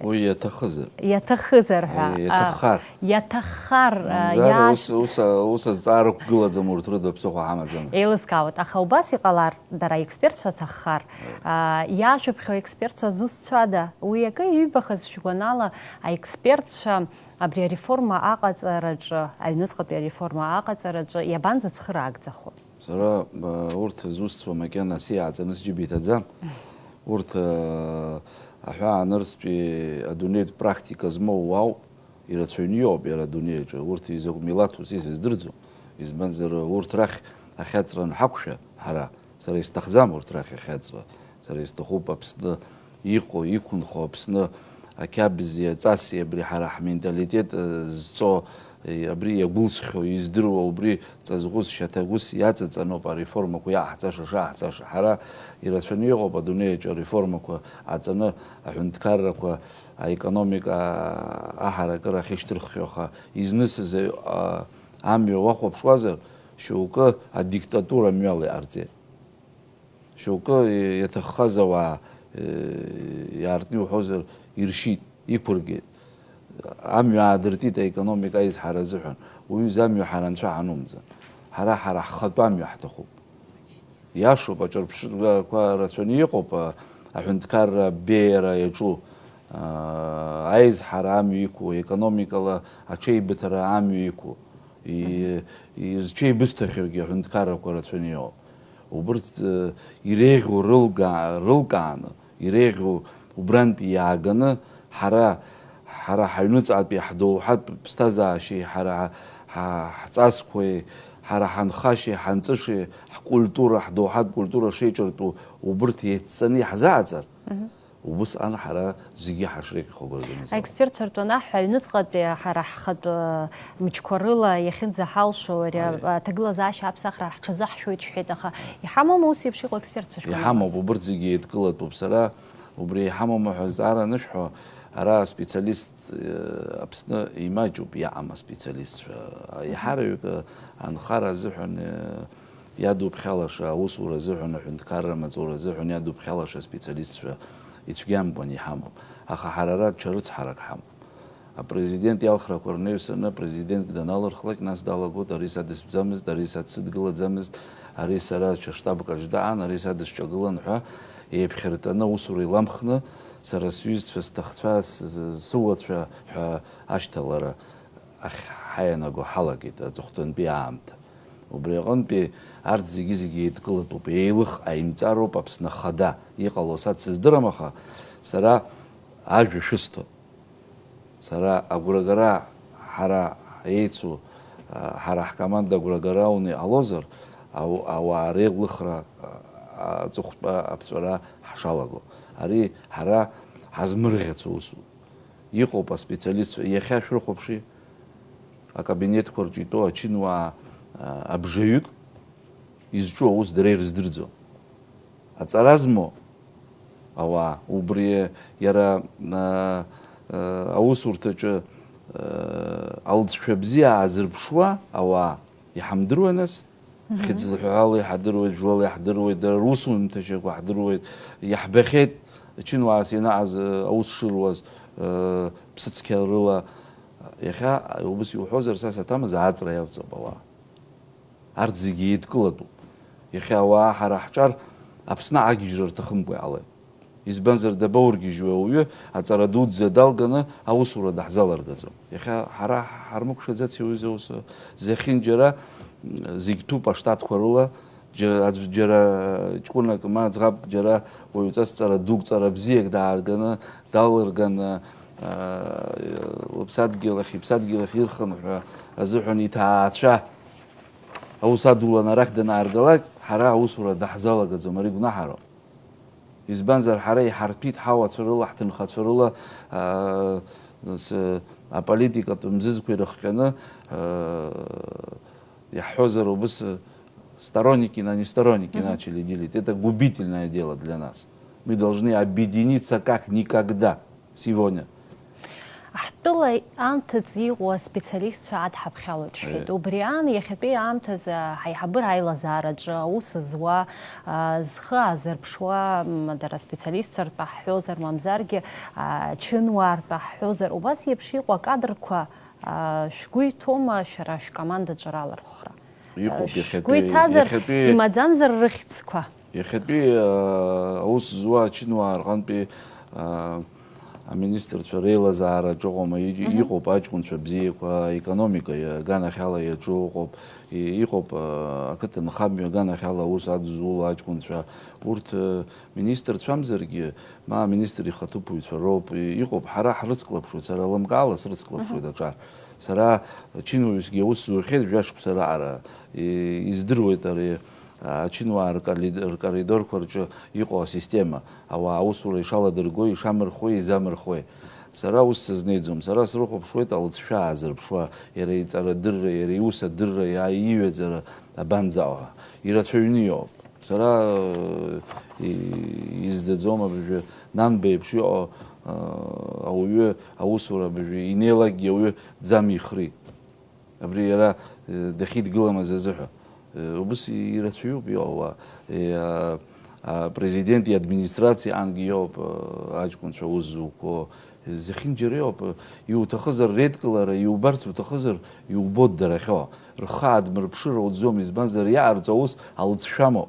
Уи иаҭахызар. Иаҭахызар ҳәа. Иаҭаххар. Иаҭаххар. Мамзар, ус, ус, ус азҵаара ықәгылаӡам, урҭ рыда ԥсыхәа ҳамаӡам. Еилыскаауеит, аха убас иҟалар, дара аекспертцәа ҭаххар, иаашәыԥхьоу аекспертцәа зусҭцәада? Уи акы иҩбахаз шәгәанала, аекспертцәа абри ареформа аҟаҵараҿы, аҩныҵҟатәи ареформа аҟаҵараҿы иабанӡацхыраагӡахо? Сара, урҭ зусҭцәа макьана сиааҵаны сџьыба иҭаӡам. Урҭ, аҳәаа нырцәтәи адунеитә практика змоу уаауп, ирацәаҩны иҟоуп иара адунеи аҿы. Урҭ изакә милаҭу сизыздырӡом. Избанзар, урҭ рахь ахьаҵра анҳақәшәа, ҳара, сара исҭахӡам урҭ рахь ахьаҵра. Сара исҭахуп Аԥсны иҟоу, иқәынхо Аԥсны ақьабзи аҵаси абри ҳара ҳменталитет, э, зҵо, э, абри иагәылсхьоу, издыруа, убри ҵазӷәыс, шьаҭагәыс иаҵаҵаноуп ареформақәа иаҳҵаша, шаҳҵаша. Ҳара ирацәаны иҟоуп адунеи аҿы ареформақәа аҵаны аҳәынҭқаррақәа, аекономика аҳаракыра ахьышьҭырххьоу, аха изнысыз, а, амҩа уахәаԥшуазар, шьоукы адиктатура мҩала иҟарҵеит. Шьоукы иаҭаххаз ауаа, э, иаартны иуҳәозар, иршьит, иқәыргеит. Амҩа аадыртит аекономика аизҳара азыҳәан. Уаҩы изы амҩа ҳара анцәа ҳанумҵан. Ҳара, ҳара ҳхатәы амҩа ҳҭахуп. Иашоуп, аҿырԥштәқәа рацәаны иҟоуп, а, аҳәынҭқарра абеиара иаҿу, а, аизҳара амҩа иқәу, аекономикала аҽеибыҭара амҩа иқәу, и-, изҽеибысҭахьоугьы аҳәынҭқаррақәа рацәаны иҟоуп. Убырҭ, э, иреиӷьу рылга-, рылкааны, иреиӷьу убрантәи иааганы, ҳара, ҳара ҳаҩныҵҟатәи ҳдоуҳатә ԥсҭазаашьеи, ҳара ҳа-, ҳҵасқәеи, ҳара ҳанхашьеи, ҳанҵышеи, ҳкультура, ҳдоуҳатә культура шеиҿартәу убырҭ еидҵаны иаҳзааӡар, Мгм. Убысҟан ҳара зегьы ҳашреиӷьхо агәра ганы сыҟоуп. Аекспертцәа ртәы анаҳҳәа, аҩныҵҟатәи ҳара ҳхатәы мчқәа рыла иахьынӡаҳалшо ари Аиеи. Аҭагылазаашьа аԥсахра ҳҽазаҳшәоит шәҳәеит, аха Аиеи. Иҳамоума ус еиԥш иҟоу аекспертцәа шәгәы? Иҳамоуп, убырҭ зегьы еидкылатәуп. Сара убри иҳамоума ҳәа азҵаара анышәҳәо, ара аспециалист, э, Аԥсны имаҷуп иаҟам аспециалистцәа. Мгм. Еиҳараҩык, э, анхара азыҳәан, э, иадуԥхьалаша, аусура азыҳәан, аҳәынҭқарра амаҵура азыҳәан иадуԥхьалаша аспециалистцәа ицәгьамкәан иҳамоуп. Аха ҳара ара ҽа рыцҳарак ҳамоуп. Апрезидент иалхрақәа рнаҩсаны апрезидент даналырхлак, нас далагоит, ари са дыстәӡамызт, ари са дсыдгылаӡамызт, ари сара ҽа штабк аҿы даан, ари са дысҿагылан ҳәа еиԥхьыртаны аусура иламхны, сара сҩызцәа, сҭахцәа, с-, с-, сыуацәа ҳәа ашьҭалара ахь ҳаианаго ҳалагеит аҵыхәтәантәи аамҭа. Убри аҟынтәи арҭ зегьы-зегьы еидкылатәуп, еилых ҟаимҵароуп Аԥсны Ахада иҟало, са дсыздырам, аха сара ажәа шәысҭоит. Сара агәрагара ҳара еицу, а, ҳара ҳкоманда агәрагара ауны иҟалозар, ау-, ауаа реилыхра, а, аҵыхәтәа аԥҵәара ҳшалаго. Ари ҳара ҳазмырӷьацо усуп. Иҟоуп аспециалистцәа, иахьа шәрыхәаԥши, акабинетқәа рҿы итәоу ачынуаа, а, абжаҩык изҿу аус дара ирыздырӡом. Аҵара змоу ауаа, убри иара, а, а, аусурҭаҿы, Алҵшәа бзиа аазырԥшуа ауаа иҳамдыруеи нас? Хьыӡла ҳәаала иҳадыруеит, жәлала иаҳдыруеит, дара русумҭашьақәа ҳдыруеит, иаҳбахьеит, чынуаас ианаҟаз, аус шыруаз, ԥсыцқьа рыла. Иахьа, убыс иуҳәозар, са саҭамыз, ааҵра иавҵоуп ауаа. Арҭ зегьы еидкылатәуп. Иахьа ауаа ҳара ҳҿар Аԥсны агьежьра рҭахымкәа иҟалеит. Избанзар, дабаургьежьуеи ауаҩы аҵара дуӡӡа далганы аусура даҳзаларгаӡом. Иахьа ҳара ҳармықәшәаӡаци уи зоусы? Зехьынџьара, м, зегь ҭәуп аштатқәа рыла, џьа-, аӡә џьара ҷкәынак ма ӡӷабк џьара уаҩҵас ҵара дук, ҵара бзиак дааганы, далырганы, аа, лыԥсадгьыл ахь, иԥсадгьыл ахь ирхынҳәра азыҳәан иҭаацәа аус адулан арахь данааргалак, ҳара аусура даҳзалагаӡом, ари гәнаҳароуп. Избанзар, ҳара иҳарҭәит ҳауацәа рыла, ҳҭынхацәа рыла, аа, с-, аполитикатә мзызқәа ирыхҟьаны, аа, иаҳҳәозар убыс, сторонники, но не сторонники начали делить. Это губительное дело для нас. Мы должны объединиться как никогда сегодня. Ҳтәыла анҭыҵ иҟоу аспециалистцәа адҳаԥхьалоит шәҳәеит. Э. Убри аан, иахьатәи аамҭазы ҳаиҳабыра аилазаараҿы аус зуа, а, зхы аазырԥшуа, м, дара аспециалистцәа ртәы ҳҳәозар, мамзаргьы, а, чынуаа ртәы ҳҳәозар, убас еиԥш иҟоу акадрқәа, а, шәгәы иҭоума шәара шәкомандаҿы ралархәра? Иҟоуп, а, иахьатәи, шәгәы иҭазар, иахьатәи имаӡамзар рыхьӡқәа? Иахьатәи, аа, аус зуа ачынуаа рҟынтәи, аа, аминистрцәа реилазаараҿы ыҟоума, ижь-, Мгм. Иҟоуп аҷкәынцәа бзиақәа, аекономика иа-, аганахьала иаҿу ыҟоуп, и-, иҟоуп, аа, ақыҭанхамҩа аганахьала аус адызуло аҷкәынцәа. Урҭ, э, министрцәамзаргьы, ма аминистр ихаҭыԥуаҩцәа роуп, и-, иҟоуп, ҳара ҳрыцклаԥшуеит, сара лымкаала срыцклаԥшуеит Мгм. Аҿар. Сара чынуаҩсгьы аус зухьеит жәашықәса раҟара, и-, издыруеит ари. Ачынуаа ркали-, ркоридорқәа рҿы иҟоу асистема, ауаа аусура ишаладыргои, ишамырхуеи, изамырхуеи. Сара ус сызнеиӡом. Сара срыхәаԥшуеит алҵшәа аазырԥшуа, иара иҵарадырра, иара иус адырра, иа-, ииҩаӡара абанӡаҟа. Ирацәаҩны иоуп. Сара, э, и-, изӡаӡом абыржәы, Нанба еиԥш иҟоу, э, ауаҩы аусура абыржәы инеилакгьы ауаҩы дзамихри. Абри иара, э, дахьидгыламыз азыҳәа. Э, убыс ирацәаҩуп иҟоу, э, а, апрезидент иадминистрациа ангьы иоуп, э, аҷкәынцәа аус зуқәо. Зехьынџьара иоуп, э, иуҭахызар реидкылара, иубарц уҭахызар, иубо дара ахьоу. Рхы аадмырԥшыр ауӡом, избанзар, иҟарҵо аус алҵшәамоуп.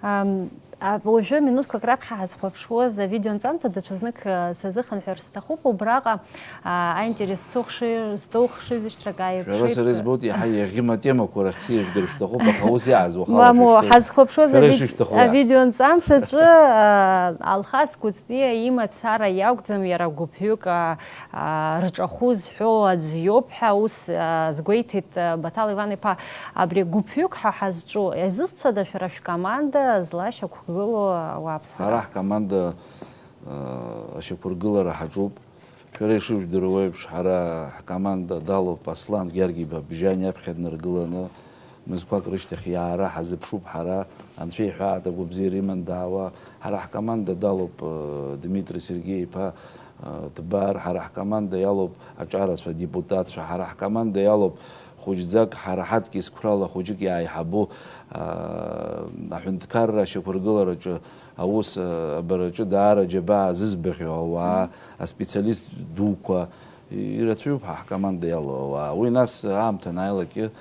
Ам, а, уажәы минуҭқәак раԥхьа ҳазхәаԥшуаз авидеонҵамҭа даҽазнык, а, сазыхынҳәыр сҭахуп, убраҟа, а, аинтерес сыхшыҩ, зҵоу хшыҩзышьҭрак ааирԥшит. Шәара сара избоит, иаҳа иаӷьым атемақәа рахь сеижәдыр шәҭахуп, аха ус иааз уахала Мамоу, шәышәҭаху. Ҳазхәаԥшуаз Шәара авид-, ишышәҭаху иааз. Авидеонҵамҭаҿы, а, Алхас Кәыҵниа имацара иакәӡам, иара гәыԥҩык, а, а, рҿахәы зҳәо аӡә иоуп ҳәа ус, а, азгәеиҭеит, а, Баҭал Иван-иԥа. Абри гәыԥҩык ҳәа ҳазҿу, иазусҭцәада шәара шәкоманда злашьақәгылоу ауааԥсыра? Ҳара ҳкоманда, а, ашьақәыргылара ҳаҿуп. Шәара ишыжәдыруа еиԥш, ҳара ҳкоманда далоуп Аслан Гьаргь-иԥа Бжьани аԥхьа днаргыланы, мызқәак рышьҭахь иаара ҳазыԥшуп ҳара, Анцәа иҳәаат агәабзиара иман даауа, ҳара ҳкоманда далоуп, э, Дмитри Сергеи-иԥа, э, Ҭбар, ҳара ҳкоманда иалоуп аҿарацәа, адепутатцәа, ҳара ҳкоманда иалоуп хәыҷӡак, ҳара ҳаҵкьыс қәрала хәыҷык иааиҳабу, э, аҳәынҭқарра ашьақәыргылараҿы аус, э, абараҿы даара џьабаа зызбахьоу ауаа, аспециалист дуқәа, ирацәаҩуп ҳа ҳкоманда иалоу ауаа. Уи нас аамҭа анааилак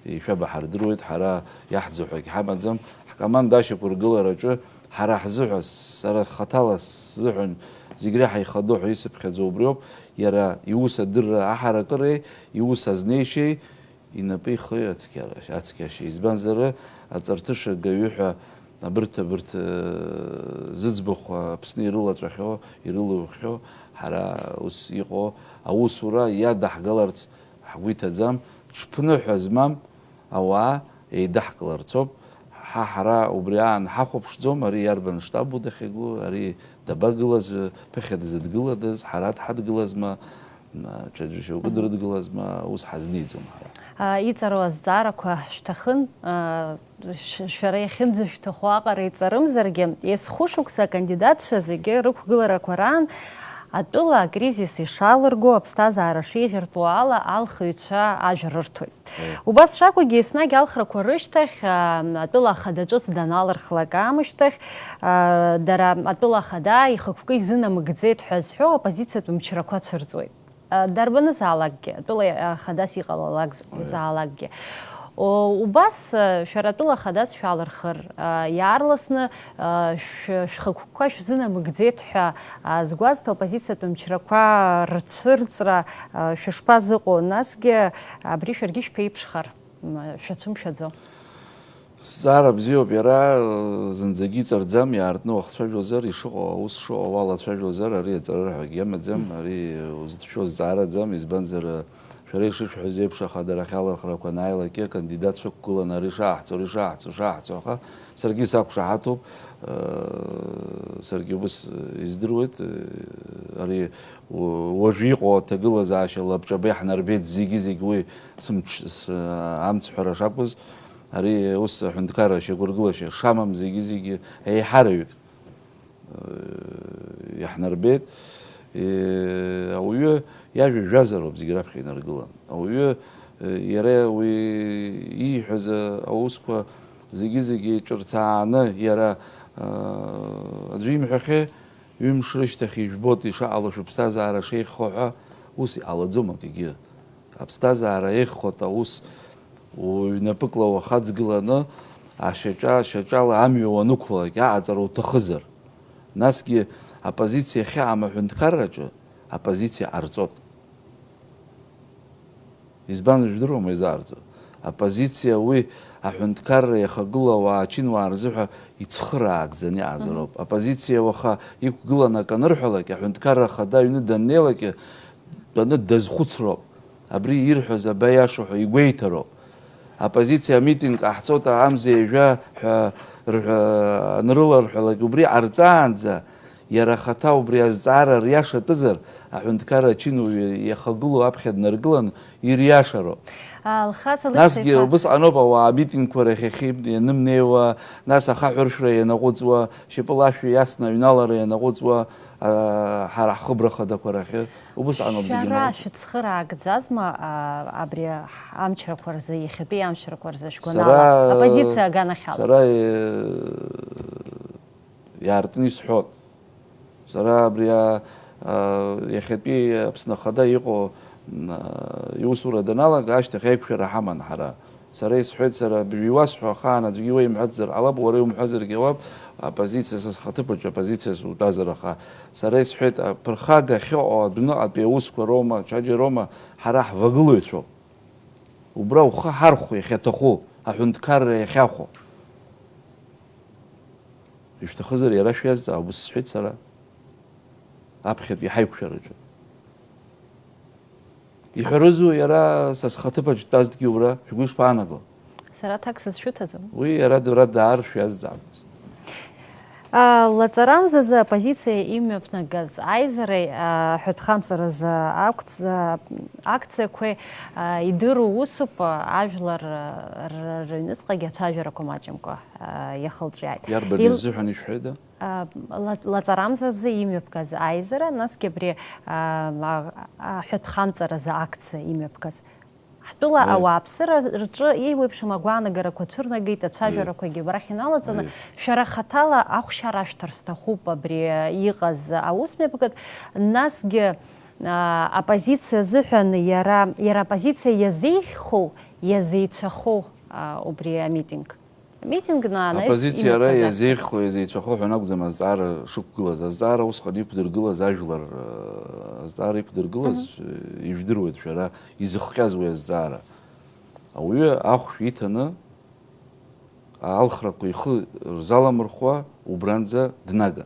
ишәабаҳардыруеит, ҳара иаҳӡо ҳәагь ҳамаӡам. Ҳкоманда ашьақәыргылараҿы ҳара ҳзыҳәа, сара хаҭала сзыҳәан зегь реиҳа ихадоу ҳәа исыԥхьаӡо убриоуп, иара иус адырра аҳаракыреи иус азнеишьеи инапы ихы ацқьара-, ацқьашьа. Избанзар, аҵарҭыша гаҩы ҳәа абырҭ, абырҭ, э, зыӡбахә Аԥсны ирылаҵәахьоу, ирылухьоу, ҳара ус иҟоу аусура иадаҳгаларц ҳгәы иҭаӡам, ҽԥныҳәа змам ауаа еидаҳкыларц ауп. Ҳа ҳара убри аан ҳахәаԥшӡом, ари иарбан штабу дахьагу, ари дабагылаз, ԥыхьа дызыдгыладаз, ҳара дҳадгылазма, м, ҽаӡәы шьоукы дрыдгылазма, ус ҳазнеиӡом ҳара. А, иҵару азҵаарақәа шәҭахын, а, ш-, шәара иахьынӡашәҭаху аҟара иҵарымзаргьы, есхәышықәса акандидатцәа зегьы рықәгыларақәа раан Атәыла акризис ишалырго, аԥсҭазаара шеиӷьыртәуа ала алхыҩцәа ажәа рырҭоит. Убас шакәугьы, еснагь алхрақәа рышьҭахь, а, атәыла ахада ҿыц даналырхлак аамышьҭахь, а, дара атәыла ахада ихықәкы изынамыгӡеит ҳәа зҳәо аоппозициатә мчрақәа цәырҵуеит. А, дарбанызаалакгьы, атәыла ахадас иҟалалак заалакгьы. О, убас, а, шәара атәыла ахадас шәалырхыр, а, иаарласны, а, шә-, шәхықәкқәа шәзынамыгӡеит ҳәа, а, згәазҭо аоппозициатә мчрақәа рцәырҵра, а, шәышԥазыҟоу? Насгьы абри шәаргьы шәԥеиԥшхар, м, шәацәымшәаӡо. Зҵаара бзиоуп иара, зынӡагьы иҵарӡам, иаартны уахцәажәозар, ишыҟоу, аус шыҟоу уалацәажәозар, ари аҵарыраҳәагьы амаӡам, ари узыцәшәо зҵаараӡам, избанзар, шәара ишышәҳәаз еиԥш, ахадарахь алырхрақәа анааилак, акандидат шәықәгыланы ари шаҳҵо, ари шаҳҵо, шаҳҵо, аха саргьы сақәшаҳаҭуп, саргьы убыс издыруеит, ари уажәы иҟоу аҭагылазаашьа лабҿаба иаҳнарбеит зегьы-зегь уи сымч-, с-, амцҳәара шакәыз. Ари ус аҳәынҭқарра ашьақәыргылашьа шамам зегьы-зегьы еиҳараҩык, э, иаҳнарбеит. Э, ауаҩы иажәа жәазароуп зегь раԥхьа инаргылан. Ауаҩы, э, иара уи ииҳәаз, э, аусқәа зегьы-зегьы ҿырцааны иара, э, аӡәы имҳәахьеи, ҩымш рышьҭахь ижәбоит ишаҟало шәыԥсҭазаара шеиӷьхо ҳәа, ус иҟалаӡом акгьы. Аԥсҭазаара еиӷьхоит аус уҩнапыкла уахаҵгыланы, ашьаҿа, ашьаҿала амҩа уанықәлалак, аҟаҵара уҭахызар. Насгьы аппозициа ахьыҟам аҳәынҭқарраҿы аппозициа ҟарҵот. Избан, жәдыруама изаарҵо? Аппозициа уи аҳәынҭқарра иахагылоу ауаа ачынуаа рзыҳәа ицхыраагӡаны иҟазароуп. Мгм. Аппозициа уаха иқәгыланы акы анырҳәалак, аҳәынҭқарра ахада аҩны даннеилак, дтәаны дазхәыцроуп. Абри ирҳәоз абаиашоу ҳәа игәеиҭароуп. Аппозициа амитинг ҟаҳҵоит, амза ҩажәа ҳәа рҳәа-, анрыларҳәалак, убри ҟарҵаанӡа, иара ахаҭа убри азҵаара риашатәызар, аҳәынҭқарра ачынуаҩы иахагылоу аԥхьа днаргылан ириашароуп. Алхас Алықьса Насгьы иԥа. Убысҟаноуп ауаа амитингқәа рахь иахьи-, ианымнеиуа, нас ахаҳәршәра ианаҟәыҵуа, шьапыла ашәа иасны аҩналара ианаҟәыҵуа, а, ҳара ҳхыбра хадақәа рахьы. Убысҟаноуп зегьы Шәара ианаҟәыҵуа. Шәыцхыраагӡазма, а, абри амчрақәа рзы, иахьатәи амчрақәа рзы шәгәанала, Сара, оппозициа аганахьала? Сара, э, иаартны исҳәот. Сара абри, а, а, иахьатәи Аԥсны Ахада иҟоу, м, а, иусура даналага, ашьҭахь аиқәшәара ҳаман ҳара. Сара исҳәеит, сара абри иуасҳәо ахаан аӡәгьы уеимҳәацзар ҟалап, уара иумҳәазаргьы ауап, аппозициа са схаҭыԥаҿы аппозициас утәазар, аха сара исҳәеит, аԥырхага ахьыҟоу адәныҟатәи аусқәа роума, ҽаџьароума, ҳара ҳвагылаҩцәоуп. Убра ухы ҳархәо иахьаҭаху, аҳәынҭқарра иахьахәо. Ишәҭахызар, иара шәиазҵаа, убыс сҳәеит сара, аԥхьатәи ҳаиқәшәараҿы. Иҳәарызу, иара са схаҭыԥаҿ дтәазҭгьы убра, шәгәы ишԥаанаго? Сара аҭак сызшәыҭаӡом. Уи иара дара даар шәиазҵаамыз. А, лаҵарамзазы аппозициа имҩаԥнагаз аизареи, а, ҳәатәхамҵаразы акәц-, а, акциақәеи, а, идыру усуп, а, ажәлар, а, р-, рыҩныҵҟагьы ацәажәарақәа маҷымкәа, а, иахылҿиааит. Иарбан Ил- изыҳәан ишәҳәеит? А, ла-, лаҵарамзазы имҩаԥгаз аизара, насгьы абри, а, а, а, ҳәатәхамҵаразы акциа имҩаԥгаз. Ҳтәыла Аи. Ауааԥсыра рҿы еиуеиԥшым агәаанагарақәа цәырнагеит, ацәажәарақәагьы абрахь иналаҵаны, Аи. Шәара хаҭала ахәшьара ашәҭар сҭахуп абри иҟаз аусмҩаԥгатә, насгьы, а, аппозициа азыҳәан иара, иара аппозициа иазеиӷьхоу, иазеицәахоу, а, убри амитинг? Амитингны анаҩс Аппозициа ара имҩаԥгатәуп. Иазеиӷьхо, иазеицәахо ҳәа анакәӡам азҵаара шықәгылаз. Азҵаара усҟан иқәдыргылаз ажәлар, э, азҵаара иқәдыргылаз, Мгм. э, ижәдыруеит шәара, изыхҟьаз уи азҵаара. Ауаҩы ахәшә иҭаны, алхрақәа ихы рзаламырхәуа убранӡа днага.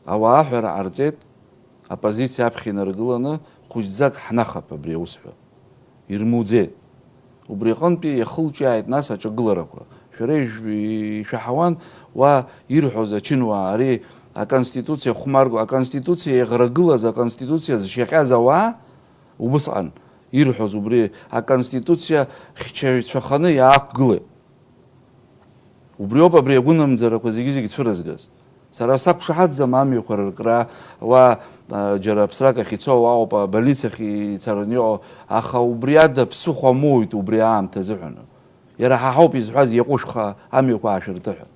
Ауаа аҳәара ҟарҵеит, аппозициа аԥхьа инаргыланы, хәыҷӡак ҳнахап абри аус ҳәа. Ирмуӡеит. Убри аҟынтәи иахылҿиааит нас аҿагыларақәа. Шәара ижә-, ишәаҳауан уа ирҳәоз ачынуаа, ари аконституциа хәмарго, аконституциа иаӷрагылаз, аконституциа зшьаҟьаз ауаа, убысҟан ирҳәоз убри аконституциа хьчаҩцәаханы иаақәгылеит. Убриоуп абри агәынамӡарақәа зегьы-зегьы цәырызгаз. Сара сақәшаҳаҭӡам амҩақәа рыркра, уа, а, џьара аԥсрак ахь ицо ауаа ауп, абольницахь ицараны иҟоу, аха убри ада ԥсыхәа амоуит убри аамҭа азыҳәан. Иара ҳа ҳауп изҳәаз, иаҟәышәха амҩақәа аашәырты ҳәа.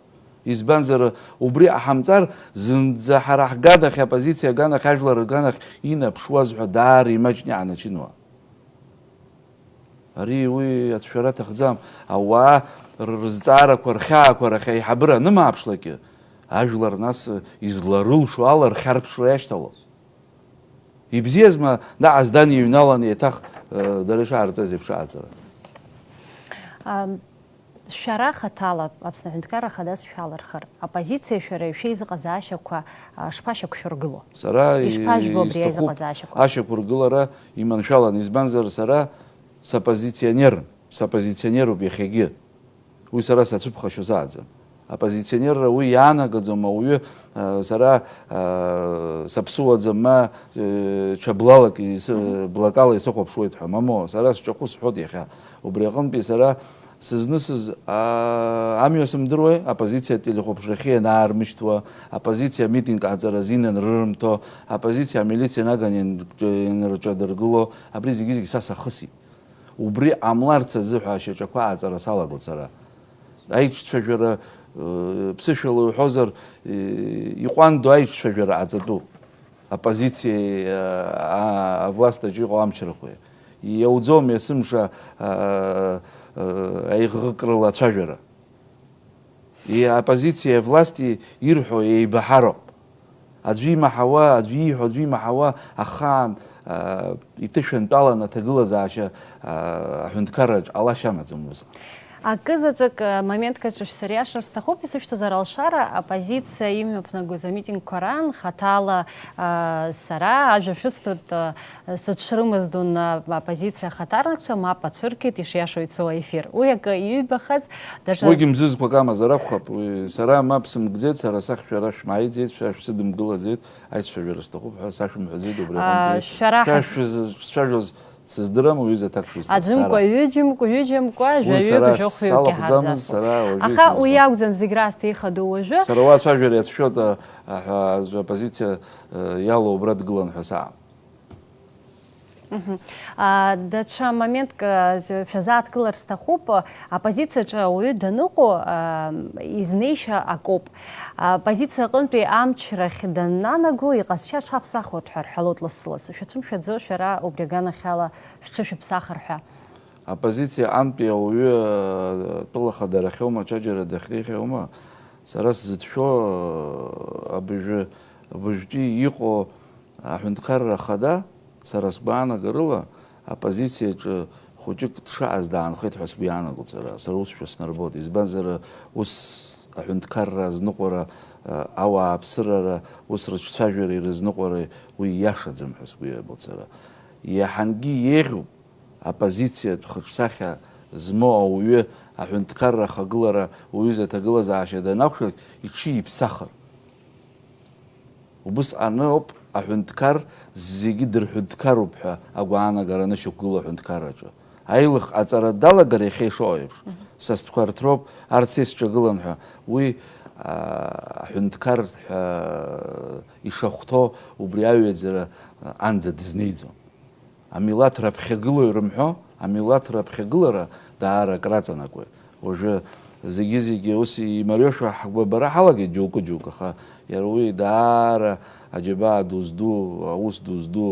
Избанзар, убри ҟаҳамҵар, зынӡа ҳара ҳганахь, аоппозициа аганахь, ажәлар рганахь инаԥшуаз ҳәа даара имаҷны иаанарчынуа. Ари уи ацәшәара аҭахӡам. Ауаа р-, рызҵаарақәа, рхьаақәа рахь аиҳабыра анымааԥшлакгьы, ажәлар нас изларылшо ала рхьарԥшра иашьҭалон. Ибзиазма, наҟ аздан иҩналан еиҭах, э, дара ишаарҵаз еиԥш ааҵара? Ам, шәара хаҭала, Аԥсны Аҳәынҭқарра Ахада сшәалырхыр, аоппозициа шәара шәеизыҟазаашьақәа, а, шԥашьақәшәыргыло? Сара Ишԥажәбо абри исҭахуп аизыҟазаашьақәа? Ашьақәыргылара иманшәалан, избанзар, сара соппозиционерын, соппозиционеруп иахьагьы. Уи сара сацәыԥхашьо сааӡам. Аоппозиционерра уи иаанагаӡом ауаҩы, а, сара, а, саԥсуаӡам, ма, э, ҽа блалак ис-, Мгм. блакала исыхәаԥшуеит ҳәа. Мамоу, сара сҿахәы сҳәоит иахьа. Убри аҟынтәи сара сызнысыз, а, амҩа сымдыруеи, аоппозициа ателехәаԥшрахьы ианаармышьҭуа, аоппозициа амитинг ҟаҵара азин анрырымҭо, аоппозициа амилициа наган иан-, ианрҿадыргыло, абри зегьы-зегьы са сахысит. Убри ҟамларц азыҳәа ашьаҿақәа ааҵара салагоит сара. Аиҿцәажәара, э, ԥсышәала уҳәозар, э, иҟәандоу аиҿцәажәара ҟаҵатәуп. Аоппозициеи, э, а-, авласт аҿы иҟоу амчрақәеи. Иауӡом есымша, а, а, аиӷыӷкрыла ацәажәара. И-, аоппозициеи авласти ирҳәо еибаҳароуп. Аӡәы имаҳауа, аӡәы ииҳәо, аӡәы имаҳауа ахаан, а, иҭышәантәалан аҭагылазаашьа, а, аҳәынҭқарраҿ ҟалашьа амаӡам усҟан. Акы заҵәык, а, моментк аҿы шәсыриашар сҭахуп, исышәҭозар алшара, аоппозициа имҩаԥнагоз амитингқәа раан хаҭала, а, сара ажәа шәысҭоит, а, Сыҽрымаз дун, а, аоппозициа ахаҭарнакцәа мап ацәыркит, ишиашоу ицо аефир. Уи акы иҩбахаз, даҽа Уигьы мзызқәак амазар акәхап, уи сара мап сымкӡеит, сара сахь шәара шәмааиӡеит, шәара шәсыдымгылаӡеит, аицәажәара сҭахуп ҳәа сашәымҳәаӡеит убри А, аҟынтәи. шәара Шәа ҳа- шәзы-, шәцәажәоз сыздырам, уҩыза аҭак шәызҭаз, Аӡәымкәа, сара. ҩыџьымкәа, ҩыџьамкәа, Уи жәаҩык, сара жәохәҩыкгьы салахәӡамызт, ҳазасуп. сара уажәы Аха исызма. уи акәӡам зегь раасҭа ихадоу уажәы. Сара уа ацәажәара иацәшәоит, а, аҳәа-, аӡәы аппозициа, а, иалоу убра дгылан ҳәа саам. Мгм. А, даҽа моментк, а, шәазааҭгылар сҭахуп. Аоппозициаҿы ауаҩы даныҟоу, а, изнеишьа акоуп. Аоппозициа аҟынтәи амчрахь даннанаго, иҟазшьа аҽаԥсахуеит ҳәа рҳәалоит лассы-лассы. Шәацәымшәаӡо, шәара убри аганахьала шәҽышәыԥсахыр ҳәа. Аоппозициа антәи ауаҩы, а, тәыла хадарахьоума, ҽаџьара дахьнеихьоума, сара сзыцәшәо, а, абыжәы-, абыжәтәи иҟоу Аҳәынҭқарра Ахада, сара сгәаанагарыла, аоппозициаҿы хәыҷык дшаҟаз даанхеит ҳәа сгәы иаанагоит сара, сара усшәа снарбоит, избанзар, ус аҳәынҭқарра азныҟәара, а, ауааԥсырара, ус рыҿцәажәара ирызныҟәара уи ииашаӡам ҳәа сгәы иабоит сара. Иаҳангьы еиӷьуп аоппозициатә хыҿсахьа змоу ауаҩы аҳәынҭқарра ахагылара уаҩыза аҭагылазаашьа данақәшәалак иҽиԥсахыр. Убысҟаноуп аҳәынҭқар зегьы дырҳәынҭқаруп ҳәа агәаанагара анышьақәгыло аҳәынҭқарраҿы. Аилых-ҟаҵара далагар иахьа ишыҟоу еиԥш, Мгм. са стәқәа рҭроуп, арҭ са исҿагылан ҳәа, уи, аа, аҳәынҭқар ҳәа ишахәҭоу убри аҩаӡара, аа, анӡа дызнеиӡом. Амилаҭ раԥхьагылои рымҳәо, амилаҭ раԥхьагылара даара акраҵанакуеит. Уажәы зегьы-зегьы ус имариошәа ҳгәабара ҳалагеит џьоукы-џьоукы, аха иара уи даара аџьабаа ду зду, аус ду зду,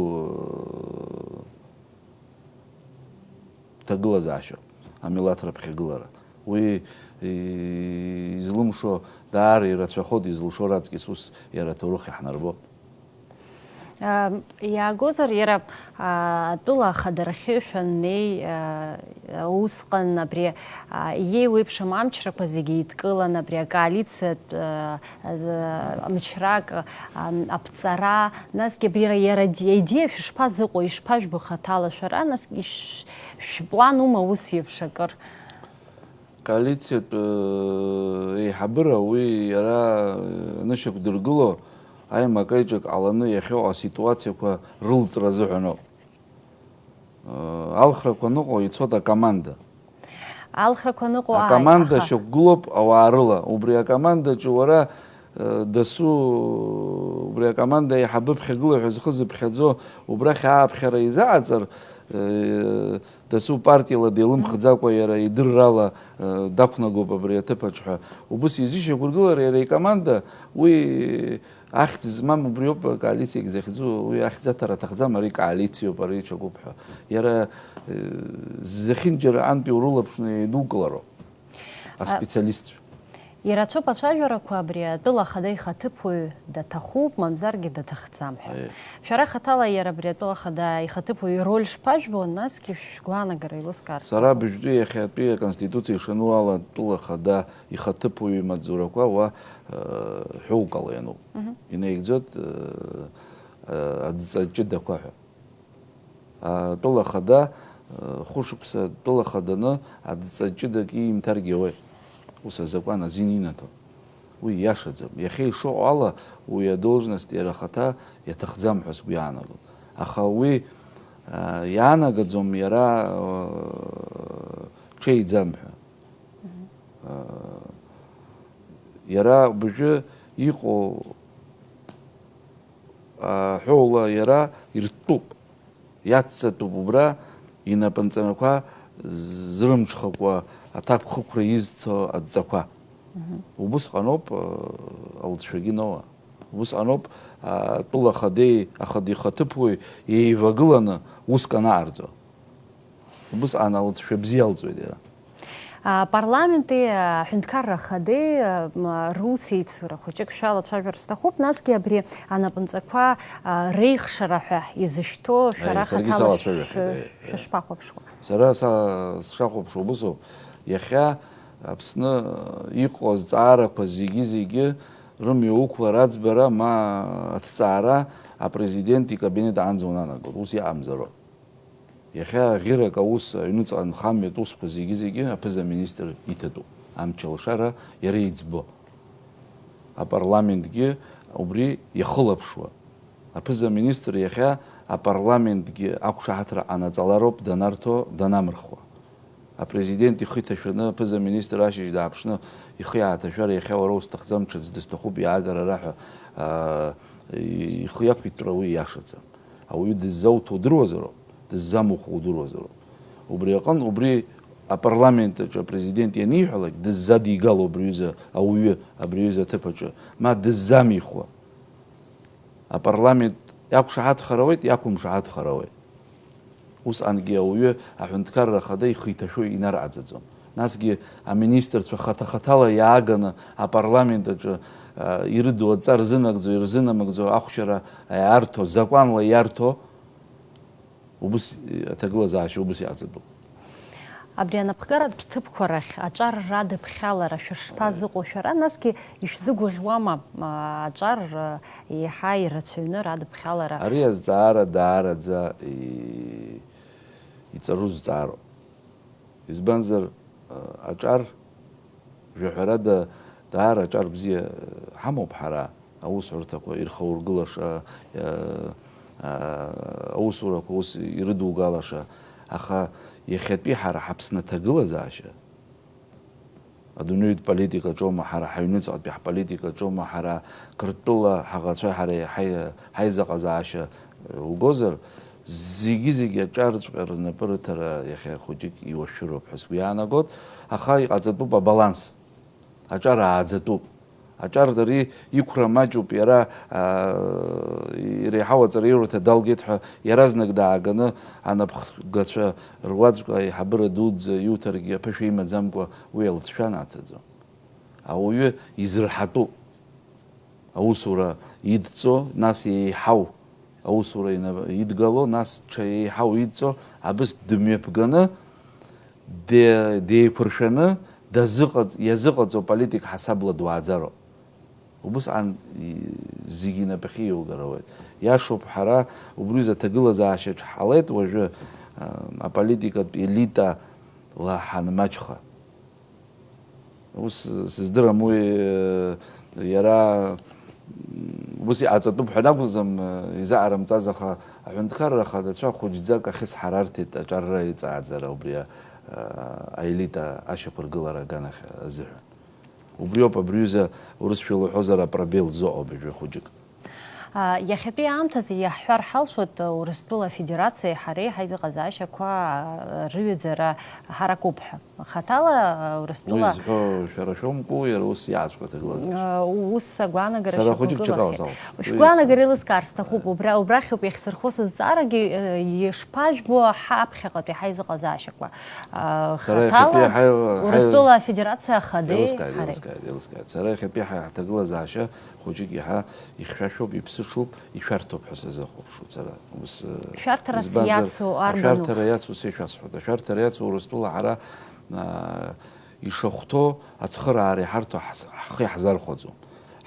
ҭагылазаашьоуп, амилаҭ раԥхьагылара. Уи, и-, излымшо даара ирацәахоит, изылшо раҵкьыс ус иара аҭоурых иаҳнарбоит. Ам, иаагозар, иара, а, атәыла ахадарахьы шәаннеи, а, усҟан абри, а, иеиуеиԥшым амчрақәа зегьы еидкылан, абри акоалициатә, а, а, мчрак, а, аԥҵара, насгьы абри иара, иара ади-, аидеиа шәышԥазыҟоу, ишԥажәбо хаҭала шәара, насгьы ишә-, шәплан ума ус еиԥш акыр? Коалициатә, э, еиҳабыра уи иара, э, анышьақәдыргыло, аимак-аиҿак ҟаланы иахьыҟоу аситуациақәа рылҵра азыҳәан ауп. Э, алхрақәа аныҟоу ицоит акоманда. Алхрақәа аныҟоу, ааи, Акоманда аха шьақәгылоуп ауаа рыла. Убри акомандаҿы уара Дасу убри акоманда аиҳабы ԥхьагыла ҳәа зхы зыԥхьаӡо убрахь ааԥхьара изаҟаҵар, дасу партиала деилымхӡакәа иара идыррала дақәнагоуп абри аҭыԥаҿ ҳәа убыс изышьақәыргылар, иара икоманда уи ахьӡ змам убриоуп, акоалициагь захьӡу, уи ахьӡаҭара аҭахӡам, ари коалициоуп, ари ҽакуп ҳәа. Иара зехьынџьара антәи урылаԥшны еидукылароуп. Аспециалистцәа. Ирацәоуп ацәажәарақәа абри атәыла ахада ихаҭыԥуаҩ даҭахуп, мамзаргьы даҭахӡам ҳәа. Шәара хаҭала иара абри атәыла ахада ихаҭыԥуаҩ ироль шԥажәбо, насгьы шәгәаанагара еилыскаарц. Сара абыжәтәи иахьатәи аконституциа ишану ала атәыла ахада ихаҭыԥуаҩ имаҵзурақәа уа ҳәоукала иануп. Инаигӡоит адҵа ҷыдақәа ҳәа. Атәыла ахада хәышықәса атәыла ахаданы адҵа ҷыдак иимҭаргьы ауеит. Ус азакәан азин инаҭон. Уи иашаӡам. Иахьа ишыҟоу ала уи адолжность иара ахаҭа иаҭахӡам ҳәа сгәы иаанагон. Аха уи иаанагаӡом иара ҽеиӡам ҳәа. Иара абыржәы иҟоу аҳәоула иара иртәуп, иацҵатәуп убра инапынҵарақәа зрымҽхакәа аҭакԥхықәра изцо адҵақәа. Убысҟаноуп алҵшәагьы ноуа. Убысҟаноуп атәыла ахадеи ахада ихаҭыԥуаҩ еивагыланы уск анаарҵо. Убысҟан алҵшәа бзиа алҵуеит иара. Апарламенти аҳәынҭқарра ахадеи русеицура хәыҷык шәалацәажәар сҭахуп, насгьы абри анапынҵақәа реихшара ҳәа изышьҭоу шәара хаҭала шәышԥахәаԥшуа? Сара сшахәаԥшуа убысоуп, иахьа Аԥсны иҟоу азҵаарақәа зегьы-зегьы рымҩа уқәлар аӡбара ма аҭҵаара апрезидент икабинет аанӡа унанагоит, ус иҟамзароуп. Иахьа ӷьырак аус аҩныҵҟа нхамҩатә усқәа зегьы-зегьы аԥыза-министр иҭатәуп. Амч алшара иара иӡбо. Апарламентгьы убри иахылаԥшуа. Аԥыза-министр иахьа апарламентгьы ақәшаҳаҭра ҟанаҵалароуп данарҭо, данамырхуа. Апрезидент ихы иҭашәаны аԥыза-министр ашьыжь дааԥшны ихы иааҭашәар, иахьа уара узҭахӡам ҽаӡә дысҭахуп иаагара ара ҳәа, аа, ихы иақәиҭтәра уи иашаӡам. Ауаҩы дыззауҭо удыруазароуп, дыззамухуа удыруазароуп. Убри аҟынтә, убри апарламент аҿы апрезидент ианиҳәалак, дыззадигало абри аҩыза ауаҩы, абри аҩыза аҭыԥ аҿы, ма дыззамихуа. Апарламент иақәшаҳаҭхар ауеит, иақәымшаҳаҭхар ауеит. Усҟангьы ауаҩы аҳәынҭқарра ахада ихы иҭашәо инарҟаҵаӡом. Насгьы аминистрцәа хаҭа-хаҭала иааганы апарламент аҿы, а, ирыду адҵа рзынагӡо, ирзынамыгӡо ахәшьара иарҭо, закәанла иарҭо, убыс, аҭагылазаашьа убыс иҟаҵатәуп. Абри анапхгаратә ҭыԥқәа рахь аҿар радыԥхьалара шәышԥазыҟоу шәара, насгьы ишәзыгәаӷьуама, а, аҿар, а, еиҳа ирацәаҩны радыԥхьалара? Ари азҵаара даараӡа и-, иҵару зҵаароуп. Избанзар, а, аҿар, жәаҳәарада, даара аҿар бзиа, а, ҳамоуп ҳара, аусҳәарҭақәа ирхаургылаша, а, а, аусурақәа ус ирыдугалаша, аха иахьатәи ҳара ҳаԥсны аҭагылазаашьа, адунеитә политикаҿоума ҳара, ҳаҩныҵҟатәи ҳполитикаҿоума ҳара, Қырҭтәыла ҳаӷацәа ҳара ҳаи-, ҳаизыҟазаашьа, э, угозар, зегьы-зегьы аҿарҵәҟьа рнапы рыҭара иахьа хәыҷык иуашәшәыроуп ҳәа сгәы иаанагоит, аха иҟаҵатәуп абаланс. Аҿар ааӡатәуп. Аҿар ари иқәра маҷуп, иара, аа, иреиҳау аҵараиурҭа далгеит ҳәа иаразнак дааганы анапхгацәа руаӡәк аиҳабыра дуӡӡа иуҭаргьы аԥышәа имаӡамкәа уи алҵшәа анаҭаӡом. Ауаҩы изырҳатәуп. Аусура идҵо, нас еиҳау аусура ина-, идгало, нас ҽа еиҳау идҵо, абыс дымҩаԥганы, де-, деиқәыршәаны дазыҟаҵ-, иазыҟаҵо политик ҳасабла дуааӡароуп. Убысҟан и-, зегьы инапахьы иугар ауеит. Иашоуп, ҳара убри азы аҭагылазаашьаҿ ҳалеит уажәы, а, аполитикатә елитала ҳанмаҷха. Ус сыздырам уи, э, иара, м, ус иҟаҵатәуп ҳәа анакәӡам, э, изаҟарымҵаз, аха аҳәынҭқарра ахадацәа хәыҷӡак ахьысҳарарҭеит аҿарра иҵааӡара убри а-, аелита ашьақәыргылара аганахь азыҳәан. Убриоуп абри аҩыза урысшәала уҳәозар апробел зыҟоу абыржәы хәыҷык. А, иахьатәи аамҭазы иаҳҳәар ҳалшоит, Урыстәыла Афедерациеи ҳареи ҳаизыҟазаашьақәа, а, рыҩаӡара ҳаракуп ҳәа. Хаҭала, а, Уи Урыстәыла зҳәо шәара шәоумкәу, иара ус иаазго аҭагылазаашьа? А, ус агәаанагара Сара шьақәгыла хәыҷык ҽакала ахьи-, сахәаԥшуан. Уи шәгәаанагара сахәаԥшуан. Еилыскаар сҭахуп, убра, убрахьоуп иахьсырхо сызҵаарагьы, э, ишԥажәбо ҳаԥхьаҟатәи ҳаизыҟазаашьақәа? А, Сара хаҭала иахьатәи ҳаи-, ҳаи-, Урыстәыла Афедерациа Ахадеи Еилыскааит, ҳареи. Еилыскааит, еилыскааит. Сара иахьатәи ҳа-, ҳҭагылазаашьа хәыҷык иаҳа ихьшәашәоуп, иԥсыҽуп, ишәарҭоуп ҳәа сазыхәаԥшуан сара. Ус, э, Шәарҭарас избанзар, иацу арбану? Ашәарҭара иацу са ишәасҳәоит. Ашәарҭара иацу Урыстәыла ҳара, а, ишахәҭоу ацхыраара иҳарҭо ҳс-, ҳхы иаҳзархәаӡом.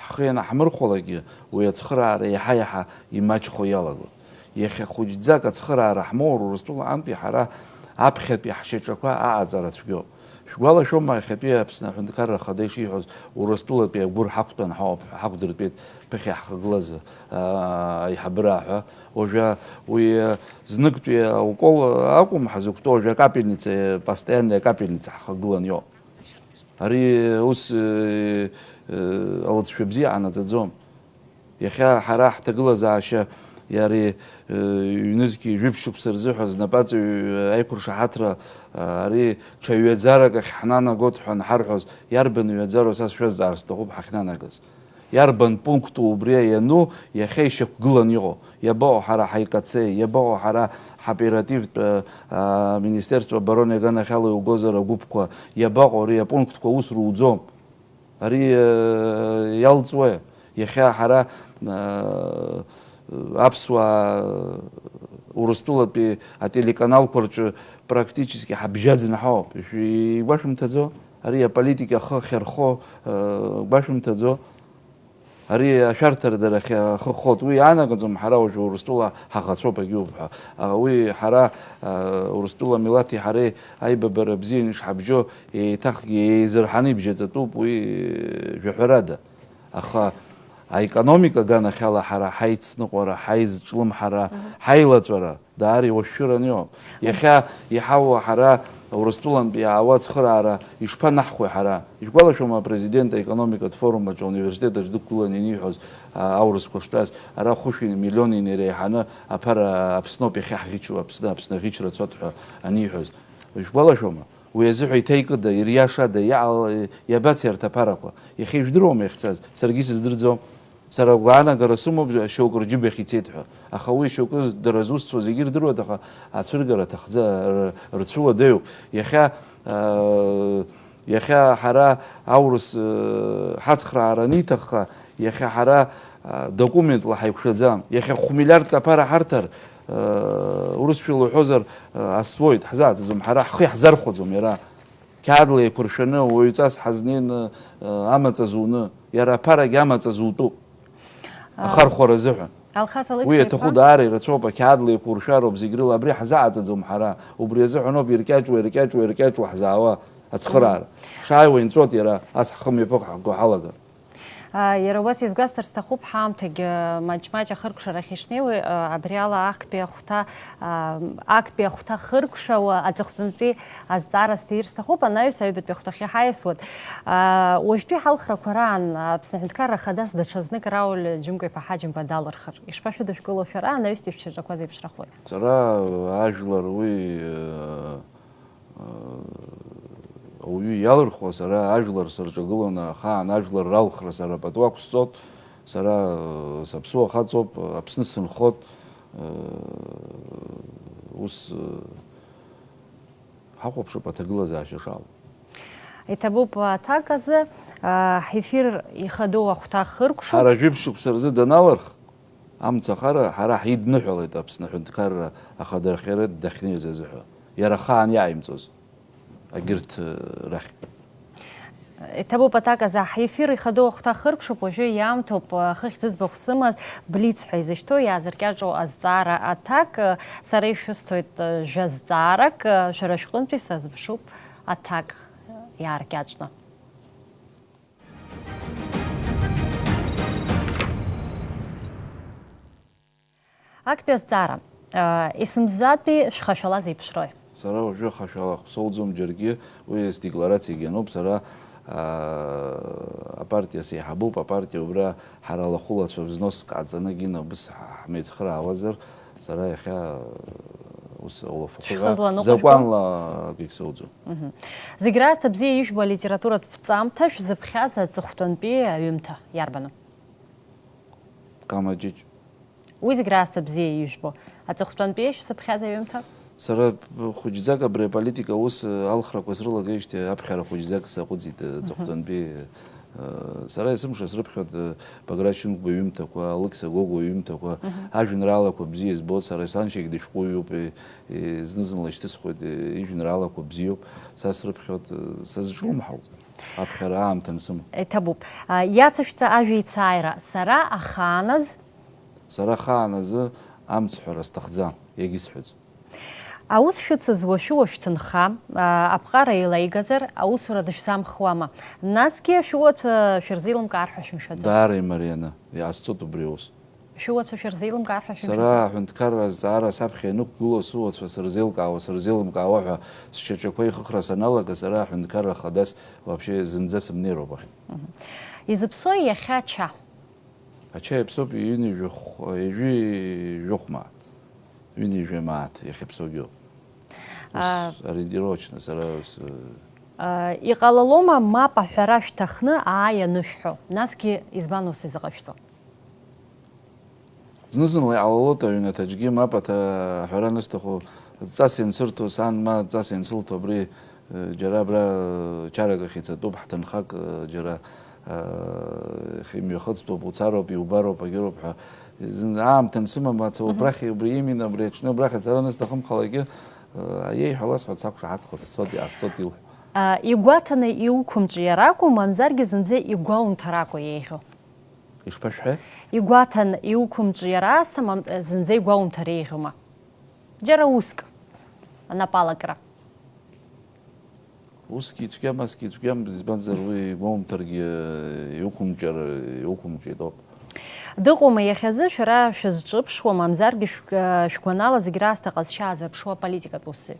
Ҳхы ианаҳмырхәалакгьы, уи ацхыраара иаҳа-иаҳа имаҷхо иалагоит. Иахьа хәыҷӡак ацхыраара ҳмоур, Урыстәылантәи ҳара аԥхьатәи ҳшьаҿақәа аҟаҵара цәгьоуп. Шәгәалашәома, иахьатәи Аԥсны Аҳәынҭқарра Ахада ишиҳәоз, Урыстәылатәи агәыр ҳақәтәан ҳауп ҳәа, ҳақәдыртәеит ԥыхьа ҳхагылаз, аа, аиҳабыра ҳәа. Уажәы уи, зныктәи аукол акәым ҳазықәтәоу, уажәы акапельница, постоянная капельница ҳхагылан иоуп. Ари ус, э, э, алыҵшәа бзиа ҟанаҵаӡом. Иахьа ҳара ҳҭагылазаашьа иари, э, ҩнызқьи жәиԥшь шықәса рзыҳәа знапаҵаҩ аиқәыршаҳаҭра, э, ари ҽа ҩаӡарак ахь ҳнанагот ҳәа анҳарҳәоз, иарбан ҩаӡароу са сшәазҵаар сҭахуп ҳахьнанагаз. Иарбан пункту убри иану, иахьа ишьақәгылан иҟоу? Иабаҟоу ҳара ҳаикацеи, иабаҟоу ҳара ҳоперативтә, э, а, Министерство обороны аганахьала иугозар агәыԥқәа, иабаҟоу ари апунктқәа аус руӡом? Ари, э, иалҵуеи? Иахьа ҳара, э, аԥсуаа, э, Урыстәылатәи ателеканалқәа рҿы практически ҳабжьаӡны ҳауп. Ишәи-, игәашәымҭаӡо? Ари аполитика ахы ахьархо, э, гәашәымҭаӡо? Ари ашәарҭара дара ахьы-, ахы хот. Уи иаанагаӡом ҳара уажәы Урыстәыла ҳаӷацәоуп агьоуп ҳәа. А, уи ҳара, а, Урыстәыла милаҭи ҳареи аибабара бзианы ишҳабжьо еиҭахгьы еизырҳаны ибжьаҵатәуп, уи, э, жәаҳәарада. Аха аекономика аганахьала ҳара ҳаицныҟәара, ҳаизҿлымҳара, Мгм. ҳаилаҵәара даара иуашәшәыраны иҟоуп. Иахьа иҳауа ҳара Урыстәылантә иаауа ацхыраара ишԥанаҳхуеи ҳара? Ишәгәалашәома апрезидент аекономикатә форум аҿы ауниверситет аҿы дықәгыланы ианиҳәоз, а, аурысқәа штәаз, ара хәышәи миллиони иреиҳаны аԥара Аԥсноуп иахьа ҳӷьычу, Аԥсны, Аԥсны аӷьычра цот ҳәа аниҳәоз? Ишәгәалашәома? Уи азыҳәа иҭеикыда, ириашада, иаала-, иабацеи арҭ аԥарақәа? Иахьа ижәдыруама иахьцаз? Саргьы сыздырӡом. Сара агәаанагара сымоуп, шьоукы рџьыба ахь ицеит ҳәа. Аха уи шьоукы дара зусҭцәоу зегьы ирдыруеит, аха ацәыргара аҭахӡа-, р-, рцәыуадаҩуп. Иахьа, аа, иахьа ҳара аурыс, э, ҳацхраара аниҭахха, иахьа ҳара, а, документла ҳаиқәшәаӡам. Иахьа хә-миллиардк аԥара ҳарҭар, э, урысшәала уҳәозар, э, астәоит, ҳзааӡаӡом, ҳара ҳхы иаҳзархәаӡом иара. Қьаадла еиқәыршәаны, уаҩҵас ҳазнеины, э, амаҵ азуны, иара аԥарагьы амаҵ азутәуп. А, ахархәара азыҳәан. Алхас Алықьса Уи иаҭаху иԥа? даара ирацәоуп, ақьаадла еиқәуршәароуп зегь рыла, абри ҳзааӡаӡом ҳара, убри азыҳәаноуп иркьаҿуа, иркьаҿуа, иркьаҿуа ҳзаауа ацхыраара. Мм. Шааиуа инҵәот иара, ас ҳхы мҩаԥык ҳго ҳалагар. А, иара убас иазгәасҭар сҭахуп, ҳаамҭагьы маҷ-маҷ ахыркәшарахь ишнеиуа, а, абри ала актәи ахәҭа, а, актәи ахәҭа хыркәшауа аҵыхәтәантәи азҵаара сҭир сҭахуп, анаҩс аҩбатәи ахәҭахь иҳаиасуеит. А, уажәтәи ҳалхрақәа раан Аԥсны Аҳәынҭқарра Ахадас даҽазнык Рауль Џьымкәа-иԥа Ҳаџьымба далырхыр, ишԥашәыдышәкыло шәара, анаҩстәи шәшьаҿақәа зеиԥшрахои? Сара ажәлар уи, э, ауаҩы иалырхуа, сара ажәлар сырҿагыланы ахаан ажәлар ралхра сара пату ақәсҵот, сара, э, саԥсуа хаҵоуп, Аԥсны сынхот, э, ус, э, ҳахәаԥшып аҭагылазаашьа шалоу. Иҭабуп аҭак азы, а, ҳефир ихадоу ахәҭа хыркәшоуп. Ҳара жәиԥшь шықәса рзы даналырх, амцахара ҳара ҳидныҳәалеит Аԥсны Аҳәынҭқарра Ахадахьы дахьнеиз азыҳәа, иара ахаан иааимҵоз, агьырҭ, э, рахь. Иҭабуп аҭак азы, ҳефир ихадоу ахәҭа хыркәшоуп, уажәы иаамҭоуп, э, хыхь зыӡбахә сымаз, блиц ҳәа изышьҭоу, иаазыркьаҿу азҵаара аҭак, э, сара ишәысҭоит, э, жәа зҵаарак, э, шәара шәҟынтәи сазыԥшуп аҭак иааркьаҿны. Актәи азҵаара, аа, есымзатәи шәхашәала зеиԥшрои? Сара уажәы хашәала соуӡом џьаргьы, уи сдекларациагьы ануп, сара, Апартиа сеиҳабуп, апартиа убра ҳара алахәылацәа взноск ҟаҵаны Гина убыс ҳмеицхыраауазар, сара иахьа ус улафахәы Шәхызла ныҟәышәкәа? Закәанла акгьы соуӡом. Мгм. Зегь раасҭа бзиа ижәбо алитературатә ҵамҭа шәзыԥхьаз аҵыхәтәантәи аҩымҭа иарбану? Камаҷыҷ. Уи зегь раасҭа бзиа ижәбо. Аҵыхәтәантәи шәзыԥхьаз аҩымҭа? Сара хәыҷӡак абри аполитика аус алхрақәа срылагеижьҭеи аԥхьара хәыҷӡак саҟәыҵит, э, Мгм. аҵыхәтәантәи, э, сара есымша срыԥхьоит, э, Баграт Шьынқәба иҩымҭақәа, Алықьса Гогәуа иҩымҭақәа, Мгм. ажәеинраалақәа бзиа избоит, сара саншьагь дышәҟәыҩҩуп, э, э, зны-зынла ишьҭысхуеит, э, ижәеинраалақәа бзиоуп, са срыԥхьоит, э, сазҿлымҳауп. Аԥхьара аамҭа ансымам. Иҭабуп. А, иацышәҵа ажәеицааира, сара ахааназ. Сара ахааназы амцҳәара сҭахӡам, иагьысҳәаӡом. Аус шәыцыз уашәы-уашә ҭынха, а, аԥҟара еилаигазар, аусура дышәзамхуама? Насгьы шәуацәа шәырзеилымкаар ҳәа шәымшәаӡои? Даара имарианы, иҟасҵоит убри аус. Шәуацәа шәырзеилымкаар ҳәа шәымшәаӡои? Сара аҳәынҭқарра азҵаара саԥхьа ианықәгыло, сыуацәа сырзеилкаауа, сырзеилымкаауа ҳәа сшьаҿақәа ихыхра саналага, сара аҳәынҭқарра хадас вообще зынӡа сымнеироуп ахь. Мгм. Изыԥсои иахьа ача? Ача иаԥсоуп ҩынҩажәи жәохә-, ҩажәи жәохә мааҭ. Ҩынҩажәи мааҭ иахьаԥсоугьы. Ус А. ориентировочно сара ус, э, А, иҟалалома мап аҳәара шәҭахны ааи анышәҳәо? Насгьы избан ус изыҟашәҵо? Зны-зынла иҟалалоит аҩнаҭаҿгьы мап аҭа-, аҳәара анысҭаху, ҵас иансырҭо, сан ма ҵас иансылҭо абри, э, џьара абра, э, чарак ахь ицатәуп, ҳҭынхак, э, џьара, э, имҩахыҵтәуп, уцароуп, иубароуп, агьыроуп ҳәа. Зын-, аамҭа ансымам, аца Мгм. убрахь, убри имин, абри аҽны, убрахь ацара анысҭахымхалакгьы, э, иеиҳәалаз ҳәа сақәшаҳаҭхоит, сцоит, иаасцоит илҳәо. А, игәаҭаны иуқәымҿиар акәу, мамзаргьы зынӡа игәаумҭар акәу еиӷьу? Ишԥашәҳәеи? Игәаҭан иуқәымҿиар аасҭа, мам-, зынӡа игәаумҭар еиӷьума? Џьара уск, анапалакра. Усгьы ицәгьам, асгьы ицәгьам, избанзар уи игәоумҭаргьы, иуқәымҿиар, иуқәымҿиатәуп. Дыҟоума иахьазы шәара шәызҿыԥшуа, мамзаргьы шәг-, шәгәанала зегь раасҭа ҟазшьа аазырԥшуа аполитикатә усзуҩ?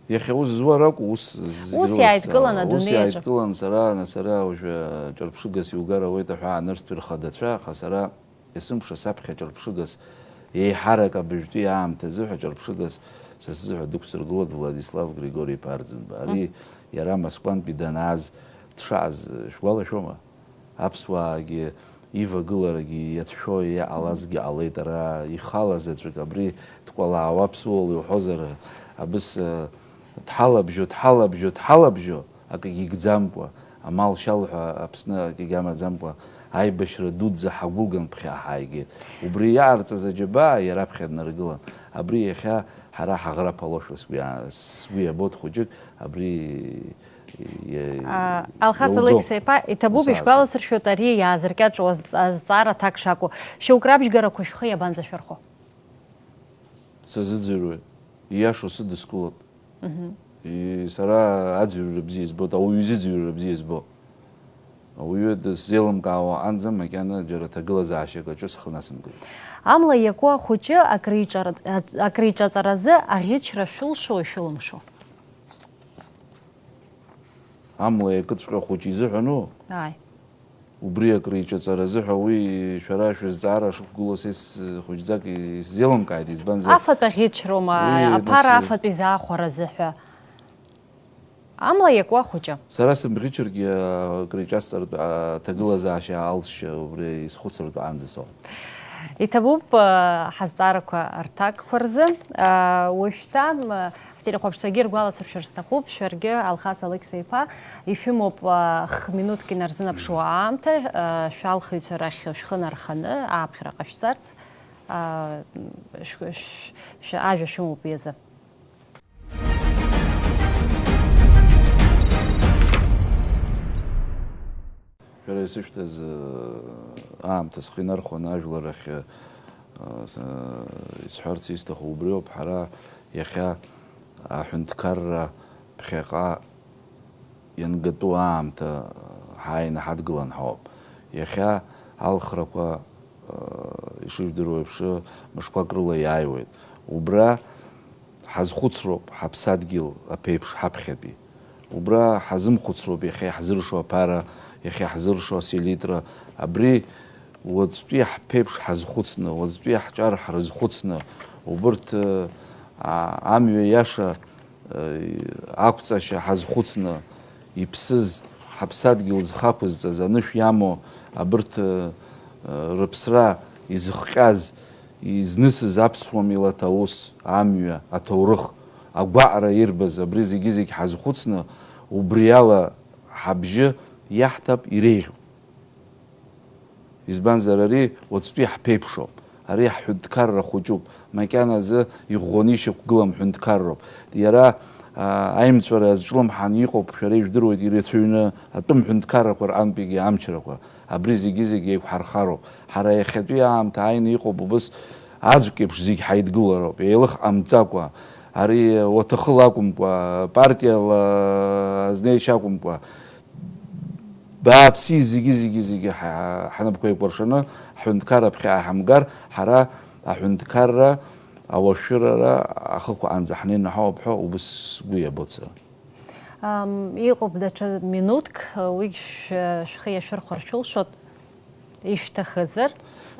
Иахьа ус зуа ракәу, ус зегь Ус рылахь иааидкылан сара, ус адунеи аҿы. Иааидкылан сара, на сара уажәы ҿырԥшыгас иугар ауеит аҳәаа нырцәтәи рхадацәа, аха сара есымша саԥхьа ҿырԥшыгас, еиҳарак абыжәтәи аамҭазы ҳәа ҿырԥшыгас са сзыҳәа дықәсыргылоит Владислав Григори-иԥа Арӡынба. Ари Мм. иара Москвантәи данааз дшааз шәгәалашәома? Аԥсуаагьы ивагыларагьы иацәшәо иҟалазгьы ҟалеит, ара ихала заҵәык абри дкәалаауа аԥсуала иуҳәозар, абыс, э, дҳалабжьо, дҳалабжьо, дҳалабжьо, акгьы игӡамкәа, амал шьал ҳәа Аԥсны акгьы амаӡамкәа, аибашьра дуӡӡа ҳагәылган ԥхьаҟа ҳааигеит. Убри иаҟарҵаз аџьабаа иара аԥхьа днаргылан. Абри иахьа ҳара ҳаӷра ԥалошәа сгәы иа-, сгәы иабоит хәыҷык, абри А, Алхас Алықьса-иԥа, иҭабуп, ишәгәаласыршәоит ари иаазыркьаҿуа азҵ-, азҵаара аҭак шакәу. Шьоук рабжьгарақәа шәхы иабанӡашәырхо? Сазыӡырҩуеит. Ииашоу сыдыскылоит. Мгм. И-, сара аӡырҩра бзиа избоит, ауаҩы изыӡырҩра бзиа избо. Ауаҩы дысзеилымкаауа аҟанӡа макьана џьара ҭагылазаашьак аҿы схы насымкылеит. Амла иакуа ахәыҷы акриҿар-, акриҿаҵаразы аӷьычра шәылшо, ишәылымшо? Амла иакыҵәҟьа хәыҷы изыҳәану? Ааи. Убри акриҿаҵаразы ҳәа уи шәара шәызҵаара шықәгылоу са ис-, хәыҷӡак исзеилымкааит, избанзар Афатә аӷьычроума, уи аԥара нас афатә изаахәаразы ҳәа. Амла иакуа хәыҷы. Сара сымӷьычыргьы, акриҿасҵартә аҭагылазаашьа алҵшьа убри исхәыцыртә аанӡа соуп. Иҭабуп, э, ҳазҵаарақәа рҭакқәа рзы. Э, уажәшьҭа, м, ҳтелехәаԥшцәагьы ргәаласыршәар сҭахуп, шәаргьы, Алхас Алықьса-иԥа, ишәымоуп, э, х-минуҭк инарзынаԥшуа аамҭа, э, шәалхыҩцәа рахь шәхы нарханы ааԥхьара ҟашәҵарц, э, шә-, шә-, шә-, ажәа шәымоуп уи азы. Шәара исышәҭаз, э, аамҭа схы инархәаны ажәлар ахь, э, с-, исҳәарц исҭаху убриоуп, ҳара иахьа аҳәынҭқарра ԥхьаҟа иангатәу аамҭа ҳааины ҳадгылан ҳауп. Иахьа алхрақәа, э, ишыжәдыруа еиԥш, мышқәак рыла иааиуеит. Убра ҳазхәыцроуп ҳаԥсадгьыл аԥеиԥш ҳаԥхьатәи. Убра ҳазымхәыцроуп иахьа иаҳзыршо аԥара, иахьа иаҳзыршо аселитра. Абри уаҵәтәи ҳԥеиԥш ҳазхәыцны, уаҵәтәи ҳҿар ҳрызхәыцны, убырҭ, а, амҩа иаша, а, ақәҵашьа ҳазхәыцны, иԥсыз, ҳаԥсадгьыл зхақәызҵаз, анышә иамоу абырҭ, а, рыԥсра изыхҟьаз, изнысыз аԥсуа милаҭ аус, амҩа, аҭоурых, агәаҟра ирбаз, абри зегьы-зегь ҳазхәыцны, убриала ҳабжьы иаҳҭап, иреиӷьуп. Избанзар, ари уаҵәтәи ҳԥеиԥшоуп. Ари ҳҳәынҭқарра хәыҷуп. Макьаназы иӷәӷәаны ишьақәгылам ҳәынҭқарроуп. Иара, аа, аимҵәара азҿлымҳан иҟоуп, шәара ижәдыруеит, ирацәаҩны атәым ҳәынҭқаррақәа рҟынтәигьы амчрақәа. Абри зегьы-зегьы еиқәҳархароуп. Ҳара иахьатәи аамҭа ааины иҟоуп убыс аӡәк еиԥш зегь ҳаидгылароуп, еилых ҟамҵакәа. Ари уаҭахыла акәымкәа, партиала азнеишьа акәымкәа, бааԥси зегьы, зегьы, зегьы ҳа-, ҳнапқәа еикәыршаны ҳҳәынҭқарра ԥхьаҟа ҳамгар, ҳара аҳәынҭқарра ауашәырара ахықәаанӡа ҳнеины ҳауп ҳәа убыс сгәы иабоит сара. Ам, иҟоуп даҽа минуҭк, уигь шә-, шәхы иашәырхәар шәылшоит, ишәҭахызар.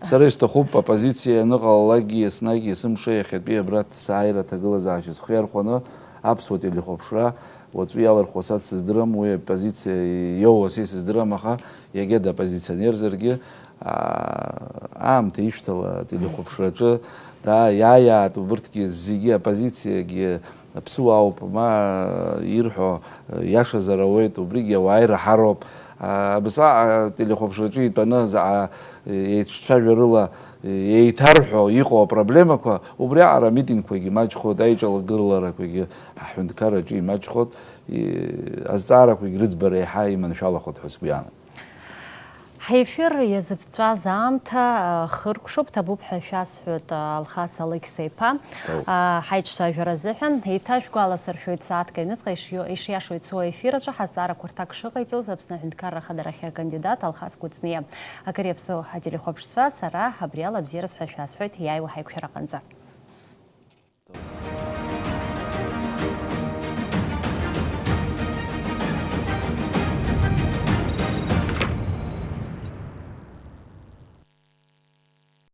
Сара исҭахуп, аппозициа ианыҟалалакгьы, еснагь есымша иахьатәи абра сааира аҭагылазаашьа схы иархәаны аԥсуа телехәаԥшра уаҵәы иалырхуа са дсыздырам, уи аппозициа иоуа са исыздырам, аха иагьа даппозиционерзаргьы, аа, аамҭа ишьҭала ателехәаԥшраҿы, да, иааиаат убырҭгьы зегьы, аппозициагьы аԥсуаауп, ма ирҳәо иашазар ауеит, убригьы ауаа ираҳароуп. Абасҟак ателехәаԥшраҿы итәаны заҟа еицәажәарыла еиҭарҳәо иҟоу апроблемақәа, убриаҟара амитингқәагьы имаҷхоит, аиҿалагыларақәагьы аҳәынҭқарраҿы имаҷхоит, и-, азҵаарақәагь рыӡбара еиҳа иманшәалахоит ҳәа сгәы иаанагоит. Ҳефир иазыԥҵәаз аамҭа, а, хыркәшоуп, ҭабуп ҳәа шәасҳәоит, а, Алхас Алықьса-иԥа. Ҭабуп. А, ҳаиҿцәажәара азыҳәан. Еиҭашәгәаласыршәоит, сааҭк аҩныҵҟа ишио-, ишиашоу ицо аефир аҿы ҳазҵаарақәа рҭак шыҟаиҵоз Аԥсны аҳәынҭқарра ахадарахьы акандидат Алхас Кәыҵниа. Акыр иаԥсоу ателехәаԥшцәа, сара абриала бзиараз ҳәа шәасҳәоит, иааиуа ҳаиқәшәараҟынӡа.